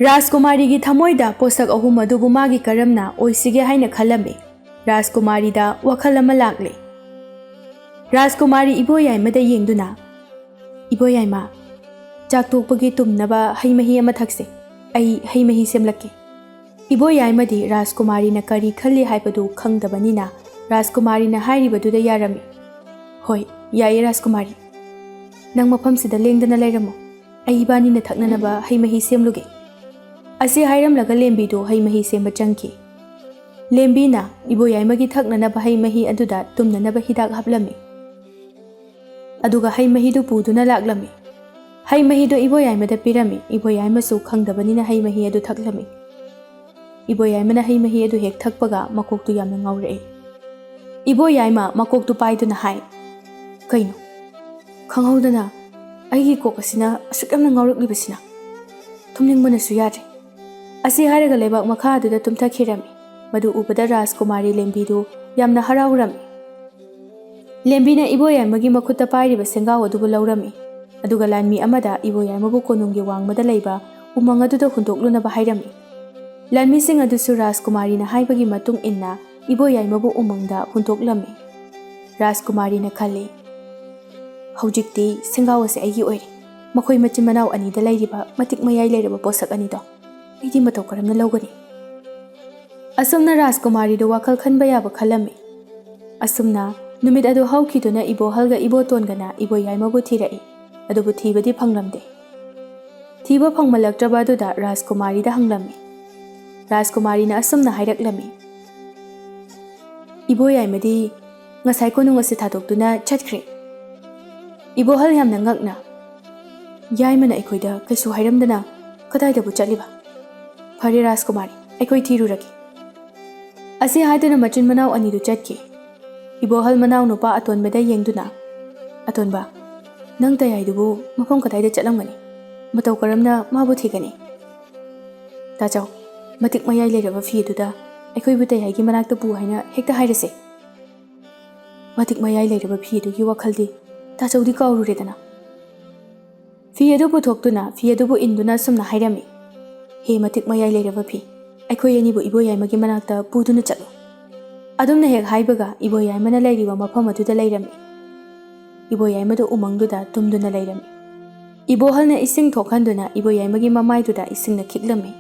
ꯔꯥꯖꯀꯨꯃꯥꯔꯤꯒꯤ ꯊꯃꯣꯏꯗ ꯄꯣꯠꯁꯛ ꯑꯍꯨꯝ ꯑꯗꯨꯕꯨ ꯃꯥꯒꯤ ꯀꯔꯝꯅ ꯑꯣꯏꯁꯤꯒꯦ ꯍꯥꯏꯅ ꯈꯜꯂꯝꯃꯤ꯫ ꯔꯥꯖꯀꯨꯃꯥꯔꯤꯗ ꯋꯥꯈꯜ ꯑꯃ ꯂꯥꯛꯂꯦ꯫ ꯔꯥꯖꯀꯨꯃꯥꯔꯤ ꯏꯕꯣꯌꯥꯏꯃꯗ ꯌꯦꯡꯗꯨꯅ, "ꯏꯕꯣꯌꯥꯏꯃ, ꯆꯥꯛ ꯇꯣꯛꯄꯒꯤ ꯇꯨꯝꯅꯕ ꯍꯩ ꯃꯍꯤ ꯑꯃ ꯊꯛꯁꯦ꯫ ꯑꯩ ꯍꯩ ꯃꯍꯤ ꯁꯦꯝꯂꯛꯀꯦ꯫" ꯏꯕꯣꯌꯥꯏꯃꯗꯤ ꯔꯥꯖꯀꯨꯃꯥꯔꯤꯅ ꯀꯔꯤ ꯈꯜꯂꯤ ꯍꯥꯏꯕꯗꯨ ꯈꯪꯗꯕꯅꯤꯅ ꯔꯥꯖꯀꯨꯃꯥꯔꯤꯅ ꯍꯥꯏꯔꯤꯕꯗꯨꯗ ꯌꯥꯔꯝꯃꯤ꯫ "ꯍꯣꯏ, ꯌꯥꯏꯌꯦ ꯔꯥꯖꯀꯨꯃꯥꯔꯤ꯫ ꯅꯪ ꯃꯐꯝꯁꯤꯗ ꯂꯦꯡꯗꯅ ꯂꯩꯔꯝꯃꯣ꯫ ꯑꯩ ꯏꯕꯥꯅꯤꯅ ꯊꯛꯅꯅꯕ ꯍꯩ ꯃꯍꯤ ꯁꯦꯝꯂꯨꯒꯦ꯫" ꯑꯁꯤ ꯍꯥꯏꯔꯝꯂꯒ ꯂꯦꯝꯕꯤꯗꯨ ꯍꯩ ꯃꯍꯤ ꯁꯦꯝꯕ ꯆꯪꯈꯤ꯫ ꯂꯦꯝꯕꯤꯅ ꯏꯕꯣꯌꯥꯏꯃꯒꯤ ꯊꯛꯅꯅꯕ ꯍꯩ ꯃꯍꯤ ꯑꯗꯨꯗ ꯇꯨꯝꯅꯅꯕ ꯍꯤꯗꯥꯛ ꯍꯥꯞꯂꯝꯃꯤ꯫ ꯑꯗꯨꯒ ꯍꯩ ꯃꯍꯤꯗꯨ ꯄꯨꯗꯨꯅ ꯂꯥꯛꯂꯝꯃꯤ꯫ ꯍꯩ ꯃꯍꯤꯗꯨ ꯏꯕꯣꯌꯥꯏꯃꯗ ꯄꯤꯔꯝꯃꯤ꯫ ꯏꯕꯣꯌꯥꯏꯃꯁꯨ ꯈꯪꯗꯕꯅꯤꯅ ꯍꯩ ꯃꯍꯤ ꯑꯗꯨ ꯊꯛꯂꯝꯃꯤ꯫ ꯏꯕꯣꯌꯥꯏꯃꯅ ꯍꯩ ꯃꯍꯤ ꯑꯗꯨ ꯍꯦꯛ ꯊꯛꯄꯒ ꯃꯀꯣꯛꯇꯨ ꯌꯥꯝꯅ ꯉꯥꯎꯔꯛꯏ꯫ ꯏꯕꯣꯌꯥꯏꯃ ꯃꯀꯣꯛꯇꯨ ꯄꯥꯏꯗꯨꯅ ꯍꯥꯏ, "ꯀꯩꯅꯣ? ꯈꯪꯍꯧꯗꯅ ꯑꯩꯒꯤ ꯀꯣꯛ ꯑꯁꯤꯅ ꯑꯁꯨꯛ ꯌꯥꯝꯅ ꯉꯥꯎꯔꯛꯂꯤꯕꯁꯤꯅ? ꯊꯨꯝꯅꯤꯡꯕꯅꯁꯨ ꯌꯥꯗ꯭ꯔꯦ꯫" ꯑꯁꯤ ꯍꯥꯏꯔꯒ ꯂꯩꯕꯥꯛ ꯃꯈꯥ ꯑꯗꯨꯗ ꯇꯨꯝꯊꯈꯤꯔꯝꯃꯤ꯫ ꯃꯗꯨ ꯎꯕꯗ ꯔꯥꯖꯀꯨꯃꯥꯔꯤ ꯂꯦꯝꯕꯤꯗꯨ ꯌꯥꯝꯅ ꯍꯔꯥꯎꯔꯝꯃꯤ꯫ ꯂꯦꯝꯕꯤꯅ ꯏꯕꯣꯌꯥꯏꯃꯒꯤ ꯃꯈꯨꯠꯇ ꯄꯥꯏꯔꯤꯕ ꯁꯦꯡꯒꯥꯎ ꯑꯗꯨꯕꯨ ꯂꯧꯔꯝꯃꯤ꯫ ꯑꯗꯨꯒ ꯂꯥꯟꯃꯤ ꯑꯃꯗ ꯏꯕꯣꯌꯥꯏꯃꯕꯨ ꯀꯣꯅꯨꯡꯒꯤ ꯋꯥꯡꯃꯗ ꯂꯩꯕ ꯎꯃꯪ ꯑꯗꯨꯗ ꯍꯨꯟꯗꯣꯛꯂꯨꯅꯕ ꯍꯥꯏꯔꯝꯃꯤ꯫ ꯂꯥꯟꯃꯤꯁꯤꯡ ꯑꯗꯨꯁꯨ ꯔꯥꯖꯀꯨꯃꯥꯔꯤꯅ ꯍꯥꯏꯕꯒꯤ ꯃꯇꯨꯡ ꯏꯟꯅ ꯏꯕꯣꯌꯥꯏꯃꯕꯨ ꯎꯃꯪꯗ ꯍꯨꯟꯗꯣꯛꯂꯝꯃꯤ꯫ ꯔꯥꯖꯀꯨꯃꯥꯔꯤꯅ ꯈꯜꯂꯤ, "ꯍꯧꯖꯤꯛꯇꯤ ꯁꯦꯡꯒꯥꯎ ꯑꯁꯦ ꯑꯩꯒꯤ ꯑꯣꯏꯔꯦ꯫ ꯃꯈꯣꯏ ꯃꯆꯤꯟ ꯃꯅꯥꯎ ꯑꯅꯤꯗ ꯂꯩꯔꯤꯕ ꯃꯇꯤꯛ ꯃꯌꯥꯏ ꯂꯩꯔꯕ ꯄꯣꯠꯁꯛ ꯑꯅꯤꯗꯣ ꯑꯩꯗꯤ ꯃꯇꯧ ꯀꯔꯝꯅ ꯂꯧꯒꯅꯤ?" ꯑꯁꯨꯝꯅ ꯔꯥꯖꯀꯨꯃꯥꯔꯤꯗꯨ ꯋꯥꯈꯜ ꯈꯟꯕ ꯌꯥꯕ ꯈꯜꯂꯝꯃꯤ꯫ ꯑꯁꯨꯝꯅ ꯅꯨꯃꯤꯠ ꯑꯗꯨ ꯍꯧꯈꯤꯗꯨꯅ ꯏꯕꯣꯍꯜꯒ ꯏꯕꯣꯇꯣꯟꯒꯅ ꯏꯕꯣꯌꯥꯏꯃꯕꯨ ꯊꯤꯔꯛꯏ꯫ ꯑꯗꯨꯕꯨ ꯊꯤꯕꯗꯤ ꯐꯪꯂꯝꯗꯦ꯫ ꯊꯤꯕ ꯐꯪꯂꯛꯇ꯭ꯔꯕ ꯑꯗꯨꯗ ꯔꯥꯖꯀꯨꯃꯥꯔꯤꯗ ꯍꯪꯂꯝꯃꯤ꯫ ꯔꯥꯖꯀꯨꯃꯥꯔꯤꯅ ꯑꯁꯨꯝꯅ ꯍꯥꯏꯔꯛꯂꯝꯃꯤ, "ꯏꯕꯣꯌꯥꯏꯃꯗꯤ ꯉꯁꯥꯏ ꯀꯣꯅꯨꯡ ꯑꯁꯤ ꯊꯥꯗꯣꯛꯇꯨꯅ ꯆꯠꯈ꯭ꯔꯦ꯫" ꯏꯕꯣꯍꯜ ꯌꯥꯝꯅ ꯉꯛꯅ, "ꯌꯥꯏꯃꯅ ꯑꯩꯈꯣꯏꯗ ꯀꯩꯁꯨ ꯍꯥꯏꯔꯝꯗꯅ ꯀꯗꯥꯏꯗꯕꯨ ꯆꯠꯂꯤꯕ? ꯐꯔꯦ ꯔꯥꯖꯀꯨꯃꯥꯔꯤ, ꯑꯩꯈꯣꯏ ꯊꯤꯔꯨꯔꯒꯦ"꯫ ꯑꯁꯤ ꯍꯥꯏꯗꯨꯅ ꯃꯆꯤꯟ ꯃꯅꯥꯎ ꯑꯅꯤꯗꯨ ꯆꯠꯈꯤ꯫ ꯏꯕꯣꯍꯜ ꯃꯅꯥꯎ ꯅꯨꯄꯥ ꯑꯇꯣꯟꯕꯗ ꯌꯦꯡꯗꯨꯅ, "ꯑꯇꯣꯟꯕ, ꯅꯪ ꯇꯌꯥꯏꯗꯨꯕꯨ ꯃꯐꯝ ꯀꯗꯥꯏꯗ ꯆꯠꯂꯝꯒꯅꯤ? ꯃꯇꯧ ꯀꯔꯝꯅ ꯃꯥꯕꯨ ꯊꯤꯒꯅꯤ?" "ꯇꯥꯆꯧ, ꯃꯇꯤꯛ ꯃꯌꯥꯏ ꯂꯩꯔꯕ ꯐꯤ ꯑꯗꯨꯗ ꯑꯩꯈꯣꯏꯕꯨ ꯇꯌꯥꯏꯒꯤ ꯃꯅꯥꯛꯇ ꯄꯨ ꯍꯥꯏꯅ ꯍꯦꯛꯇ ꯍꯥꯏꯔꯁꯦ"꯫ ꯃꯇꯤꯛ ꯃꯌꯥꯏ ꯂꯩꯔꯕ ꯐꯤ ꯑꯗꯨꯒꯤ ꯋꯥꯈꯜꯗꯤ ꯇꯥꯆꯧꯗꯤ ꯀꯥꯎꯔꯨꯔꯦꯗꯅ꯫ ꯐꯤ ꯑꯗꯨ ꯄꯨꯊꯣꯛꯇꯨꯅ ꯐꯤ ꯑꯗꯨꯕꯨ ꯏꯟꯗꯨꯅ ꯑꯁꯨꯝꯅ ꯍꯥꯏꯔꯝꯃꯤ, "ꯍꯦ ꯃꯇꯤꯛ ꯃꯌꯥꯏ ꯂꯩꯔꯕ ꯐꯤ, ꯑꯩꯈꯣꯏ ꯑꯅꯤꯕꯨ ꯏꯕꯣꯌꯥꯏꯃꯒꯤ ꯃꯅꯥꯛꯇ ꯄꯨꯗꯨꯅ ꯆꯠꯂꯨ"꯫ ꯑꯗꯨꯝꯅ ꯍꯦꯛ ꯍꯥꯏꯕꯒ ꯏꯕꯣꯌꯥꯏꯃꯅ ꯂꯩꯔꯤꯕ ꯃꯐꯝ ꯑꯗꯨꯗ ꯂꯩꯔꯝꯃꯤ꯫ ꯏꯕꯣꯌꯥꯏꯃꯗꯨ ꯎꯃꯪꯗꯨꯗ ꯇꯨꯝꯗꯨꯅ ꯂꯩꯔꯝꯃꯤ꯫ ꯏꯕꯣꯍꯜꯅ ꯏꯁꯤꯡ ꯊꯣꯛꯍꯟꯗꯨꯅ ꯏꯕꯣꯌꯥꯏꯃꯒꯤ ꯃꯃꯥꯏꯗꯨꯗ ꯏꯁꯤꯡꯅ ꯈꯤꯛꯂꯝꯃꯤ꯫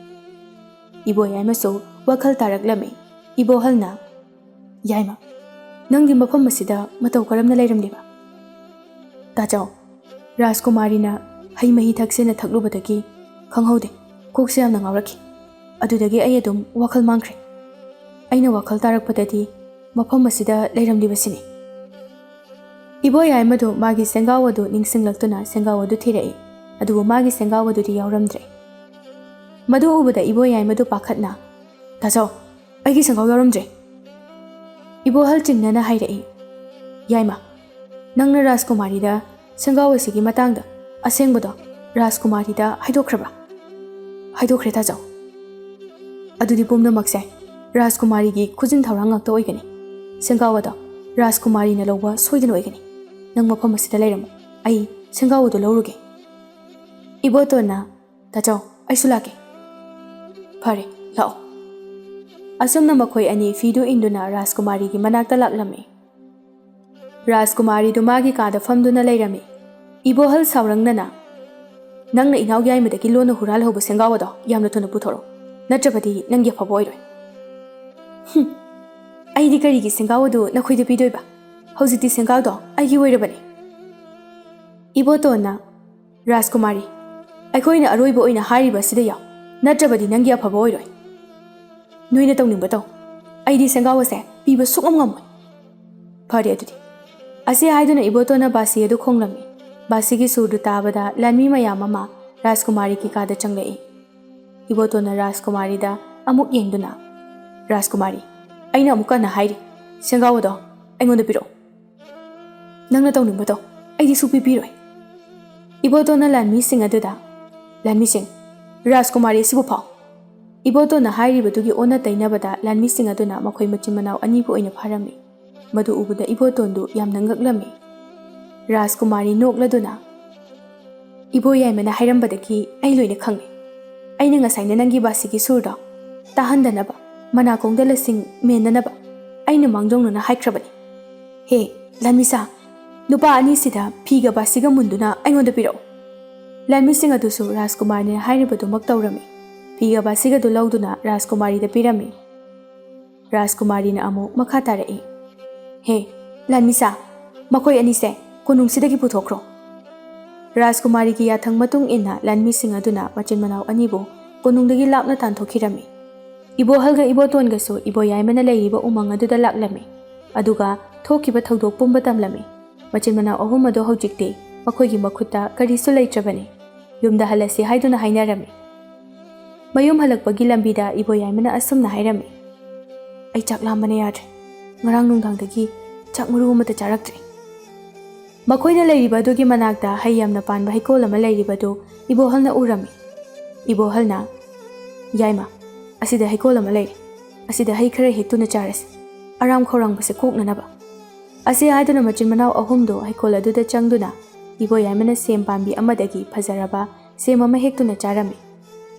ꯏꯕꯣꯌꯥꯏꯃꯁꯨ ꯋꯥꯈꯜ ꯇꯥꯔꯛꯂꯝꯃꯤ꯫ ꯏꯕꯣꯍꯜꯅ, "ꯌꯥꯏꯃ, ꯅꯪꯗꯤ ꯃꯐꯝ ꯑꯁꯤꯗ ꯃꯇꯧ ꯀꯔꯝꯅ ꯂꯩꯔꯝꯂꯤꯕ?" "ꯇꯥꯆꯧ, ꯔꯥꯖꯀꯨꯃꯥꯔꯤꯅ ꯍꯩ ꯃꯍꯤ ꯊꯛꯁꯦꯅ ꯊꯛꯂꯨꯕꯗꯒꯤ ꯈꯪꯍꯧꯗꯦ, ꯀꯣꯛꯁꯦ ꯌꯥꯝꯅ ꯉꯥꯎꯔꯛꯈꯤ꯫ ꯑꯗꯨꯗꯒꯤ ꯑꯩ ꯑꯗꯨꯝ ꯋꯥꯈꯜ ꯃꯥꯡꯈ꯭ꯔꯦ꯫ ꯑꯩꯅ ꯋꯥꯈꯜ ꯇꯥꯔꯛꯄꯗꯗꯤ ꯃꯐꯝ ꯑꯁꯤꯗ ꯂꯩꯔꯝꯂꯤꯕꯁꯤꯅꯤ"꯫ ꯏꯕꯣꯌꯥꯏꯃꯗꯨ ꯃꯥꯒꯤ ꯁꯦꯡꯒꯥꯎ ꯑꯗꯨ ꯅꯤꯡꯁꯤꯡꯂꯛꯇꯨꯅ ꯁꯦꯡꯒꯥꯎ ꯑꯗꯨ ꯊꯤꯔꯛꯏ, ꯑꯗꯨꯕꯨ ꯃꯥꯒꯤ ꯁꯦꯡꯒꯥꯎ ꯑꯗꯨꯗꯤ ꯌꯥꯎꯔꯝꯗ꯭ꯔꯦ꯫ ꯃꯗꯨ ꯎꯕꯗ ꯏꯕꯣꯌꯥꯏꯃꯗꯨ ꯄꯥꯈꯠꯅ, "ꯇꯥꯆꯧ, ꯑꯩꯒꯤ ꯁꯦꯡꯒꯥꯎ ꯌꯥꯎꯔꯝꯗ꯭ꯔꯦ"꯫ ꯏꯕꯣꯍꯜ ꯆꯤꯡꯅꯅ ꯍꯥꯏꯔꯛꯏ, "ꯌꯥꯏꯃ, ꯅꯪꯅ ꯔꯥꯖꯀꯨꯃꯥꯔꯤꯗ ꯁꯦꯡꯒꯥꯎ ꯑꯁꯤꯒꯤ ꯃꯇꯥꯡꯗ ꯑꯁꯦꯡꯕꯗꯣ ꯔꯥꯖꯀꯨꯃꯥꯔꯤꯗ ꯍꯥꯏꯗꯣꯛꯈ꯭ꯔꯕ?" "ꯍꯥꯏꯗꯣꯛꯈ꯭ꯔꯦ ꯇꯥꯆꯧ"꯫ "ꯑꯗꯨꯗꯤ ꯄꯨꯝꯅꯃꯛꯁꯦ ꯔꯥꯖꯀꯨꯃꯥꯔꯤꯒꯤ ꯈꯨꯖꯤꯟ ꯊꯧꯔꯥꯡ ꯉꯥꯛꯇ ꯑꯣꯏꯒꯅꯤ꯫ ꯁꯦꯡꯒꯥꯎ ꯑꯗꯣ ꯔꯥꯖꯀꯨꯃꯥꯔꯤꯅ ꯂꯧꯕ ꯁꯣꯏꯗꯅ ꯑꯣꯏꯒꯅꯤ꯫ ꯅꯪ ꯃꯐꯝ ꯑꯁꯤꯗ ꯂꯩꯔꯝꯃꯨ, ꯑꯩ ꯁꯦꯡꯒꯥꯎ ꯑꯗꯨ ꯂꯧꯔꯨꯒꯦ"꯫ ꯏꯕꯣꯇꯣꯟꯅ, "ꯇꯥꯆꯧ, ꯑꯩꯁꯨ ꯂꯥꯛꯀꯦ"꯫ "ꯐꯔꯦ, ꯂꯥꯛꯑꯣ"꯫ ꯑꯁꯨꯝꯅ ꯃꯈꯣꯏ ꯑꯅꯤ ꯐꯤꯗꯨ ꯏꯟꯗꯨꯅ ꯔꯥꯖꯀꯨꯃꯥꯔꯤꯒꯤ ꯃꯅꯥꯛꯇ ꯂꯥꯛꯂꯝꯃꯤ꯫ ꯔꯥꯖꯀꯨꯃꯥꯔꯤꯗꯨ ꯃꯥꯒꯤ ꯀꯥꯗ ꯐꯝꯗꯨꯅ ꯂꯩꯔꯝꯃꯤ꯫ ꯏꯕꯣꯍꯜ ꯁꯥꯎꯔꯪꯅꯅ, "ꯅꯪꯅ ꯏꯅꯥꯎ ꯌꯥꯏꯃꯗꯒꯤ ꯂꯣꯟꯅ ꯍꯨꯔꯥꯜꯍꯧꯕ ꯁꯦꯡꯒꯥꯎ ꯑꯗꯣ ꯌꯥꯝꯅ ꯊꯨꯅ ꯄꯨꯊꯣꯔꯛꯎ, ꯅꯠꯇ꯭ꯔꯕꯗꯤ ꯅꯪꯒꯤ ꯑꯐꯕ ꯑꯣꯏꯔꯣꯏ"꯫ "ꯍꯨꯝ, ꯑꯩꯗꯤ ꯀꯔꯤꯒꯤ ꯁꯦꯡꯒꯥꯎ ꯑꯗꯨ ꯅꯈꯣꯏꯗ ꯄꯤꯗꯣꯏꯕ? ꯍꯧꯖꯤꯛꯇꯤ ꯁꯦꯡꯒꯥꯎꯗꯣ ꯑꯩꯒꯤ ꯑꯣꯏꯔꯕꯅꯤ"꯫ ꯏꯕꯣꯇꯣꯟꯅ, "ꯔꯥꯖꯀꯨꯃꯥꯔꯤ, ꯑꯩꯈꯣꯏꯅ ꯑꯔꯣꯏꯕ ꯑꯣꯏꯅ ꯍꯥꯏꯔꯤꯕ ꯑꯁꯤꯗ ꯌꯥꯎ, ꯅꯠꯇ꯭ꯔꯕꯗꯤ ꯅꯪꯒꯤ ꯑꯐꯕ ꯑꯣꯏꯔꯣꯏ꯫ ꯅꯣꯏꯅ ꯇꯧꯅꯤꯡꯕ ꯇꯧ, ꯑꯩꯗꯤ ꯁꯦꯡꯒꯥꯎ ꯑꯁꯦ ꯄꯤꯕ ꯁꯨꯛꯉꯝ ꯉꯝꯃꯣꯏ"꯫ "ꯐꯔꯦ ꯑꯗꯨꯗꯤ"꯫ ꯑꯁꯤ ꯍꯥꯏꯗꯨꯅ ꯏꯕꯣꯇꯣꯟꯅ ꯕꯥꯁꯤ ꯑꯗꯨ ꯈꯣꯡꯂꯝꯃꯤ꯫ ꯕꯥꯁꯤꯒꯤ ꯁꯨꯔꯗꯨ ꯇꯥꯕꯗ ꯂꯥꯟꯃꯤ ꯃꯌꯥꯝ ꯑꯃ ꯔꯥꯖꯀꯨꯃꯥꯔꯤꯒꯤ ꯀꯥꯗ ꯆꯪꯂꯛꯏ꯫ ꯏꯕꯣꯇꯣꯟꯅ ꯔꯥꯖꯀꯨꯃꯥꯔꯤꯗ ꯑꯃꯨꯛ ꯌꯦꯡꯗꯨꯅ, "ꯔꯥꯖꯀꯨꯃꯥꯔꯤ, ꯑꯩꯅ ꯑꯃꯨꯛ ꯍꯟꯅ ꯍꯥꯏꯔꯤ, ꯁꯦꯡꯒꯥꯎ ꯑꯗꯣ ꯑꯩꯉꯣꯟꯗ ꯄꯤꯔꯛꯑꯣ꯫ ꯅꯪꯅ ꯇꯧꯅꯤꯡꯕꯗꯣ ꯑꯩꯗꯤ ꯁꯨꯛꯄꯤ ꯄꯤꯔꯣꯏ꯫" ꯏꯕꯣꯇꯣꯟꯅ ꯂꯥꯟꯃꯤꯁꯤꯡ ꯑꯗꯨꯗ, "ꯂꯥꯟꯃꯤꯁꯤꯡ, ꯔꯥꯖꯀꯨꯃꯥꯔꯤ ꯑꯁꯤꯕꯨ ꯐꯥꯎ!" ꯏꯕꯣꯇꯣꯟꯅ ꯍꯥꯏꯔꯤꯕꯗꯨꯒꯤ ꯑꯣꯟꯅ ꯇꯩꯅꯕꯗ ꯂꯥꯟꯃꯤꯁꯤꯡ ꯑꯗꯨꯅ ꯃꯈꯣꯏ ꯃꯆꯤꯟ ꯃꯅꯥꯎ ꯑꯅꯤꯕꯨ ꯑꯣꯏꯅ ꯐꯥꯔꯝꯃꯤ꯫ ꯃꯗꯨ ꯎꯕꯗ ꯏꯕꯣꯇꯣꯟꯗꯨ ꯌꯥꯝꯅ ꯉꯛꯂꯝꯃꯤ꯫ ꯔꯥꯖꯀꯨꯃꯥꯔꯤ ꯅꯣꯛꯂꯗꯨꯅ, "ꯏꯕꯣ ꯌꯥꯏꯃꯅ ꯍꯥꯏꯔꯝꯕꯗꯒꯤ ꯑꯩ ꯂꯣꯏꯅ ꯈꯪꯂꯦ꯫ ꯑꯩꯅ ꯉꯁꯥꯏꯅ ꯅꯪꯒꯤ ꯕꯥꯁꯤꯒꯤ ꯁꯨꯔꯗꯣ ꯇꯥꯍꯟꯗꯅꯕ, ꯃꯅꯥꯀꯣꯡꯗ ꯂꯁꯤꯡ ꯃꯦꯟꯅꯅꯕ ꯑꯩꯅ ꯃꯥꯡꯖꯧꯅꯅ ꯍꯥꯏꯈ꯭ꯔꯕꯅꯤ꯫ ꯍꯦ, ꯂꯥꯟꯃꯤꯁꯥ, ꯅꯨꯄꯥ ꯑꯅꯤꯁꯤꯗ ꯐꯤꯒ ꯕꯥꯁꯤꯒ ꯃꯨꯟꯗꯨꯅ ꯑꯩꯉꯣꯟꯗ ꯄꯤꯔꯛꯎ꯫" ꯂꯥꯟꯃꯤꯁꯤꯡ ꯑꯗꯨꯁꯨ ꯔꯥꯖꯀꯨꯃꯥꯔꯅ ꯍꯥꯏꯔꯤꯕꯗꯨꯃꯛ ꯇꯧꯔꯝꯃꯤ꯫ ꯐꯤꯒ ꯕꯥꯁꯤꯒꯗꯨ ꯂꯧꯗꯨꯅ ꯔꯥꯖꯀꯨꯃꯥꯔꯤꯗ ꯄꯤꯔꯝꯃꯤ꯫ ꯔꯥꯖꯀꯨꯃꯥꯔꯤꯅ ꯑꯃꯨꯛ ꯃꯈꯥ ꯇꯥꯔꯛꯏ, "ꯍꯦ, ꯂꯥꯟꯃꯤꯁꯥ, ꯃꯈꯣꯏ ꯑꯅꯤꯁꯦ ꯀꯣꯅꯨꯡꯁꯤꯗꯒꯤ ꯄꯨꯊꯣꯛꯈ꯭ꯔꯣ꯫" ꯔꯥꯖꯀꯨꯃꯥꯔꯤꯒꯤ ꯌꯥꯊꯪ ꯃꯇꯨꯡ ꯏꯟꯅ ꯂꯥꯟꯃꯤꯁꯤꯡ ꯑꯗꯨꯅ ꯃꯆꯤꯟ ꯃꯅꯥꯎ ꯑꯅꯤꯕꯨ ꯀꯣꯅꯨꯡꯗꯒꯤ ꯂꯥꯞꯅ ꯇꯥꯟꯊꯣꯛꯈꯤꯔꯝꯃꯤ꯫ ꯏꯕꯣꯍꯜꯒ ꯏꯕꯣꯇꯣꯟꯒꯁꯨ ꯏꯕꯣ ꯌꯥꯏꯃꯅ ꯂꯩꯔꯤꯕ ꯎꯃꯪ ꯑꯗꯨꯗ ꯂꯥꯛꯂꯝꯃꯤ꯫ ꯑꯗꯨꯒ ꯊꯣꯛꯈꯤꯕ ꯊꯧꯗꯣꯛ ꯄꯨꯝꯕ ꯇꯝꯂꯝꯃꯤ꯫ ꯃꯆꯤꯟ ꯃꯅꯥꯎ ꯑꯍꯨꯝ ꯑꯗꯨ ꯍꯧꯖꯤꯛꯇꯤ ꯃꯈꯣꯏꯒꯤ ꯃꯈꯨꯠꯇ ꯀꯔꯤꯁꯨ ꯂꯩꯇ꯭ꯔꯕꯅꯤ꯫ ꯌꯨꯝꯗ ꯍꯜꯂꯁꯤ ꯍꯥꯏꯗꯨꯅ ꯍꯥꯏꯅꯔꯝꯃꯤ꯫ ꯃꯌꯨꯝ ꯍꯜꯂꯛꯄꯒꯤ ꯂꯝꯕꯤꯗ ꯏꯕꯣ ꯌꯥꯏꯃꯅ ꯑꯁꯨꯝꯅ ꯍꯥꯏꯔꯝꯃꯤ, "ꯑꯩ ꯆꯥꯛ ꯂꯥꯝꯕꯅ ꯌꯥꯗ꯭ꯔꯦ꯫ ꯉꯔꯥꯡ ꯅꯨꯡꯗꯥꯡꯗꯒꯤ ꯆꯥꯛ ꯃꯔꯨ ꯑꯃꯠꯇ ꯆꯥꯔꯛꯇ꯭ꯔꯤ꯫" ꯃꯈꯣꯏꯅ ꯂꯩꯔꯤꯕ ꯑꯗꯨꯒꯤ ꯃꯅꯥꯛꯇ ꯍꯩ ꯌꯥꯝꯅ ꯄꯥꯟꯕ ꯍꯩꯀꯣꯜ ꯑꯃ ꯂꯩꯔꯤꯕꯗꯨ ꯏꯕꯣꯍꯜꯅ ꯎꯔꯝꯃꯤ꯫ ꯏꯕꯣꯍꯜꯅ, "ꯌꯥꯏꯃ, ꯑꯁꯤꯗ ꯍꯩꯀꯣꯜ ꯑꯃ ꯂꯩꯔꯦ꯫ ꯑꯁꯤꯗ ꯍꯩ ꯈꯔ ꯍꯦꯛꯇꯨꯅ ꯆꯥꯔꯁꯤ꯫ ꯑꯔꯥꯝ ꯈꯧꯔꯥꯡꯕꯁꯦ ꯀꯣꯛꯅꯅꯕ꯫" ꯑꯁꯤ ꯍꯥꯏꯗꯨꯅ ꯃꯆꯤꯟ ꯃꯅꯥꯎ ꯑꯍꯨꯝꯗꯨ ꯍꯩꯀꯣꯜ ꯑꯗꯨꯗ ꯆꯪꯗꯨꯅ ꯏꯕꯣ ꯌꯥꯏꯃꯅ ꯁꯦꯝ ꯄꯥꯝꯕꯤ ꯑꯃꯗꯒꯤ ꯐꯖꯔꯕ ꯁꯦꯝ ꯑꯃ ꯍꯦꯛꯇꯨꯅ ꯆꯥꯔꯝꯃꯤ꯫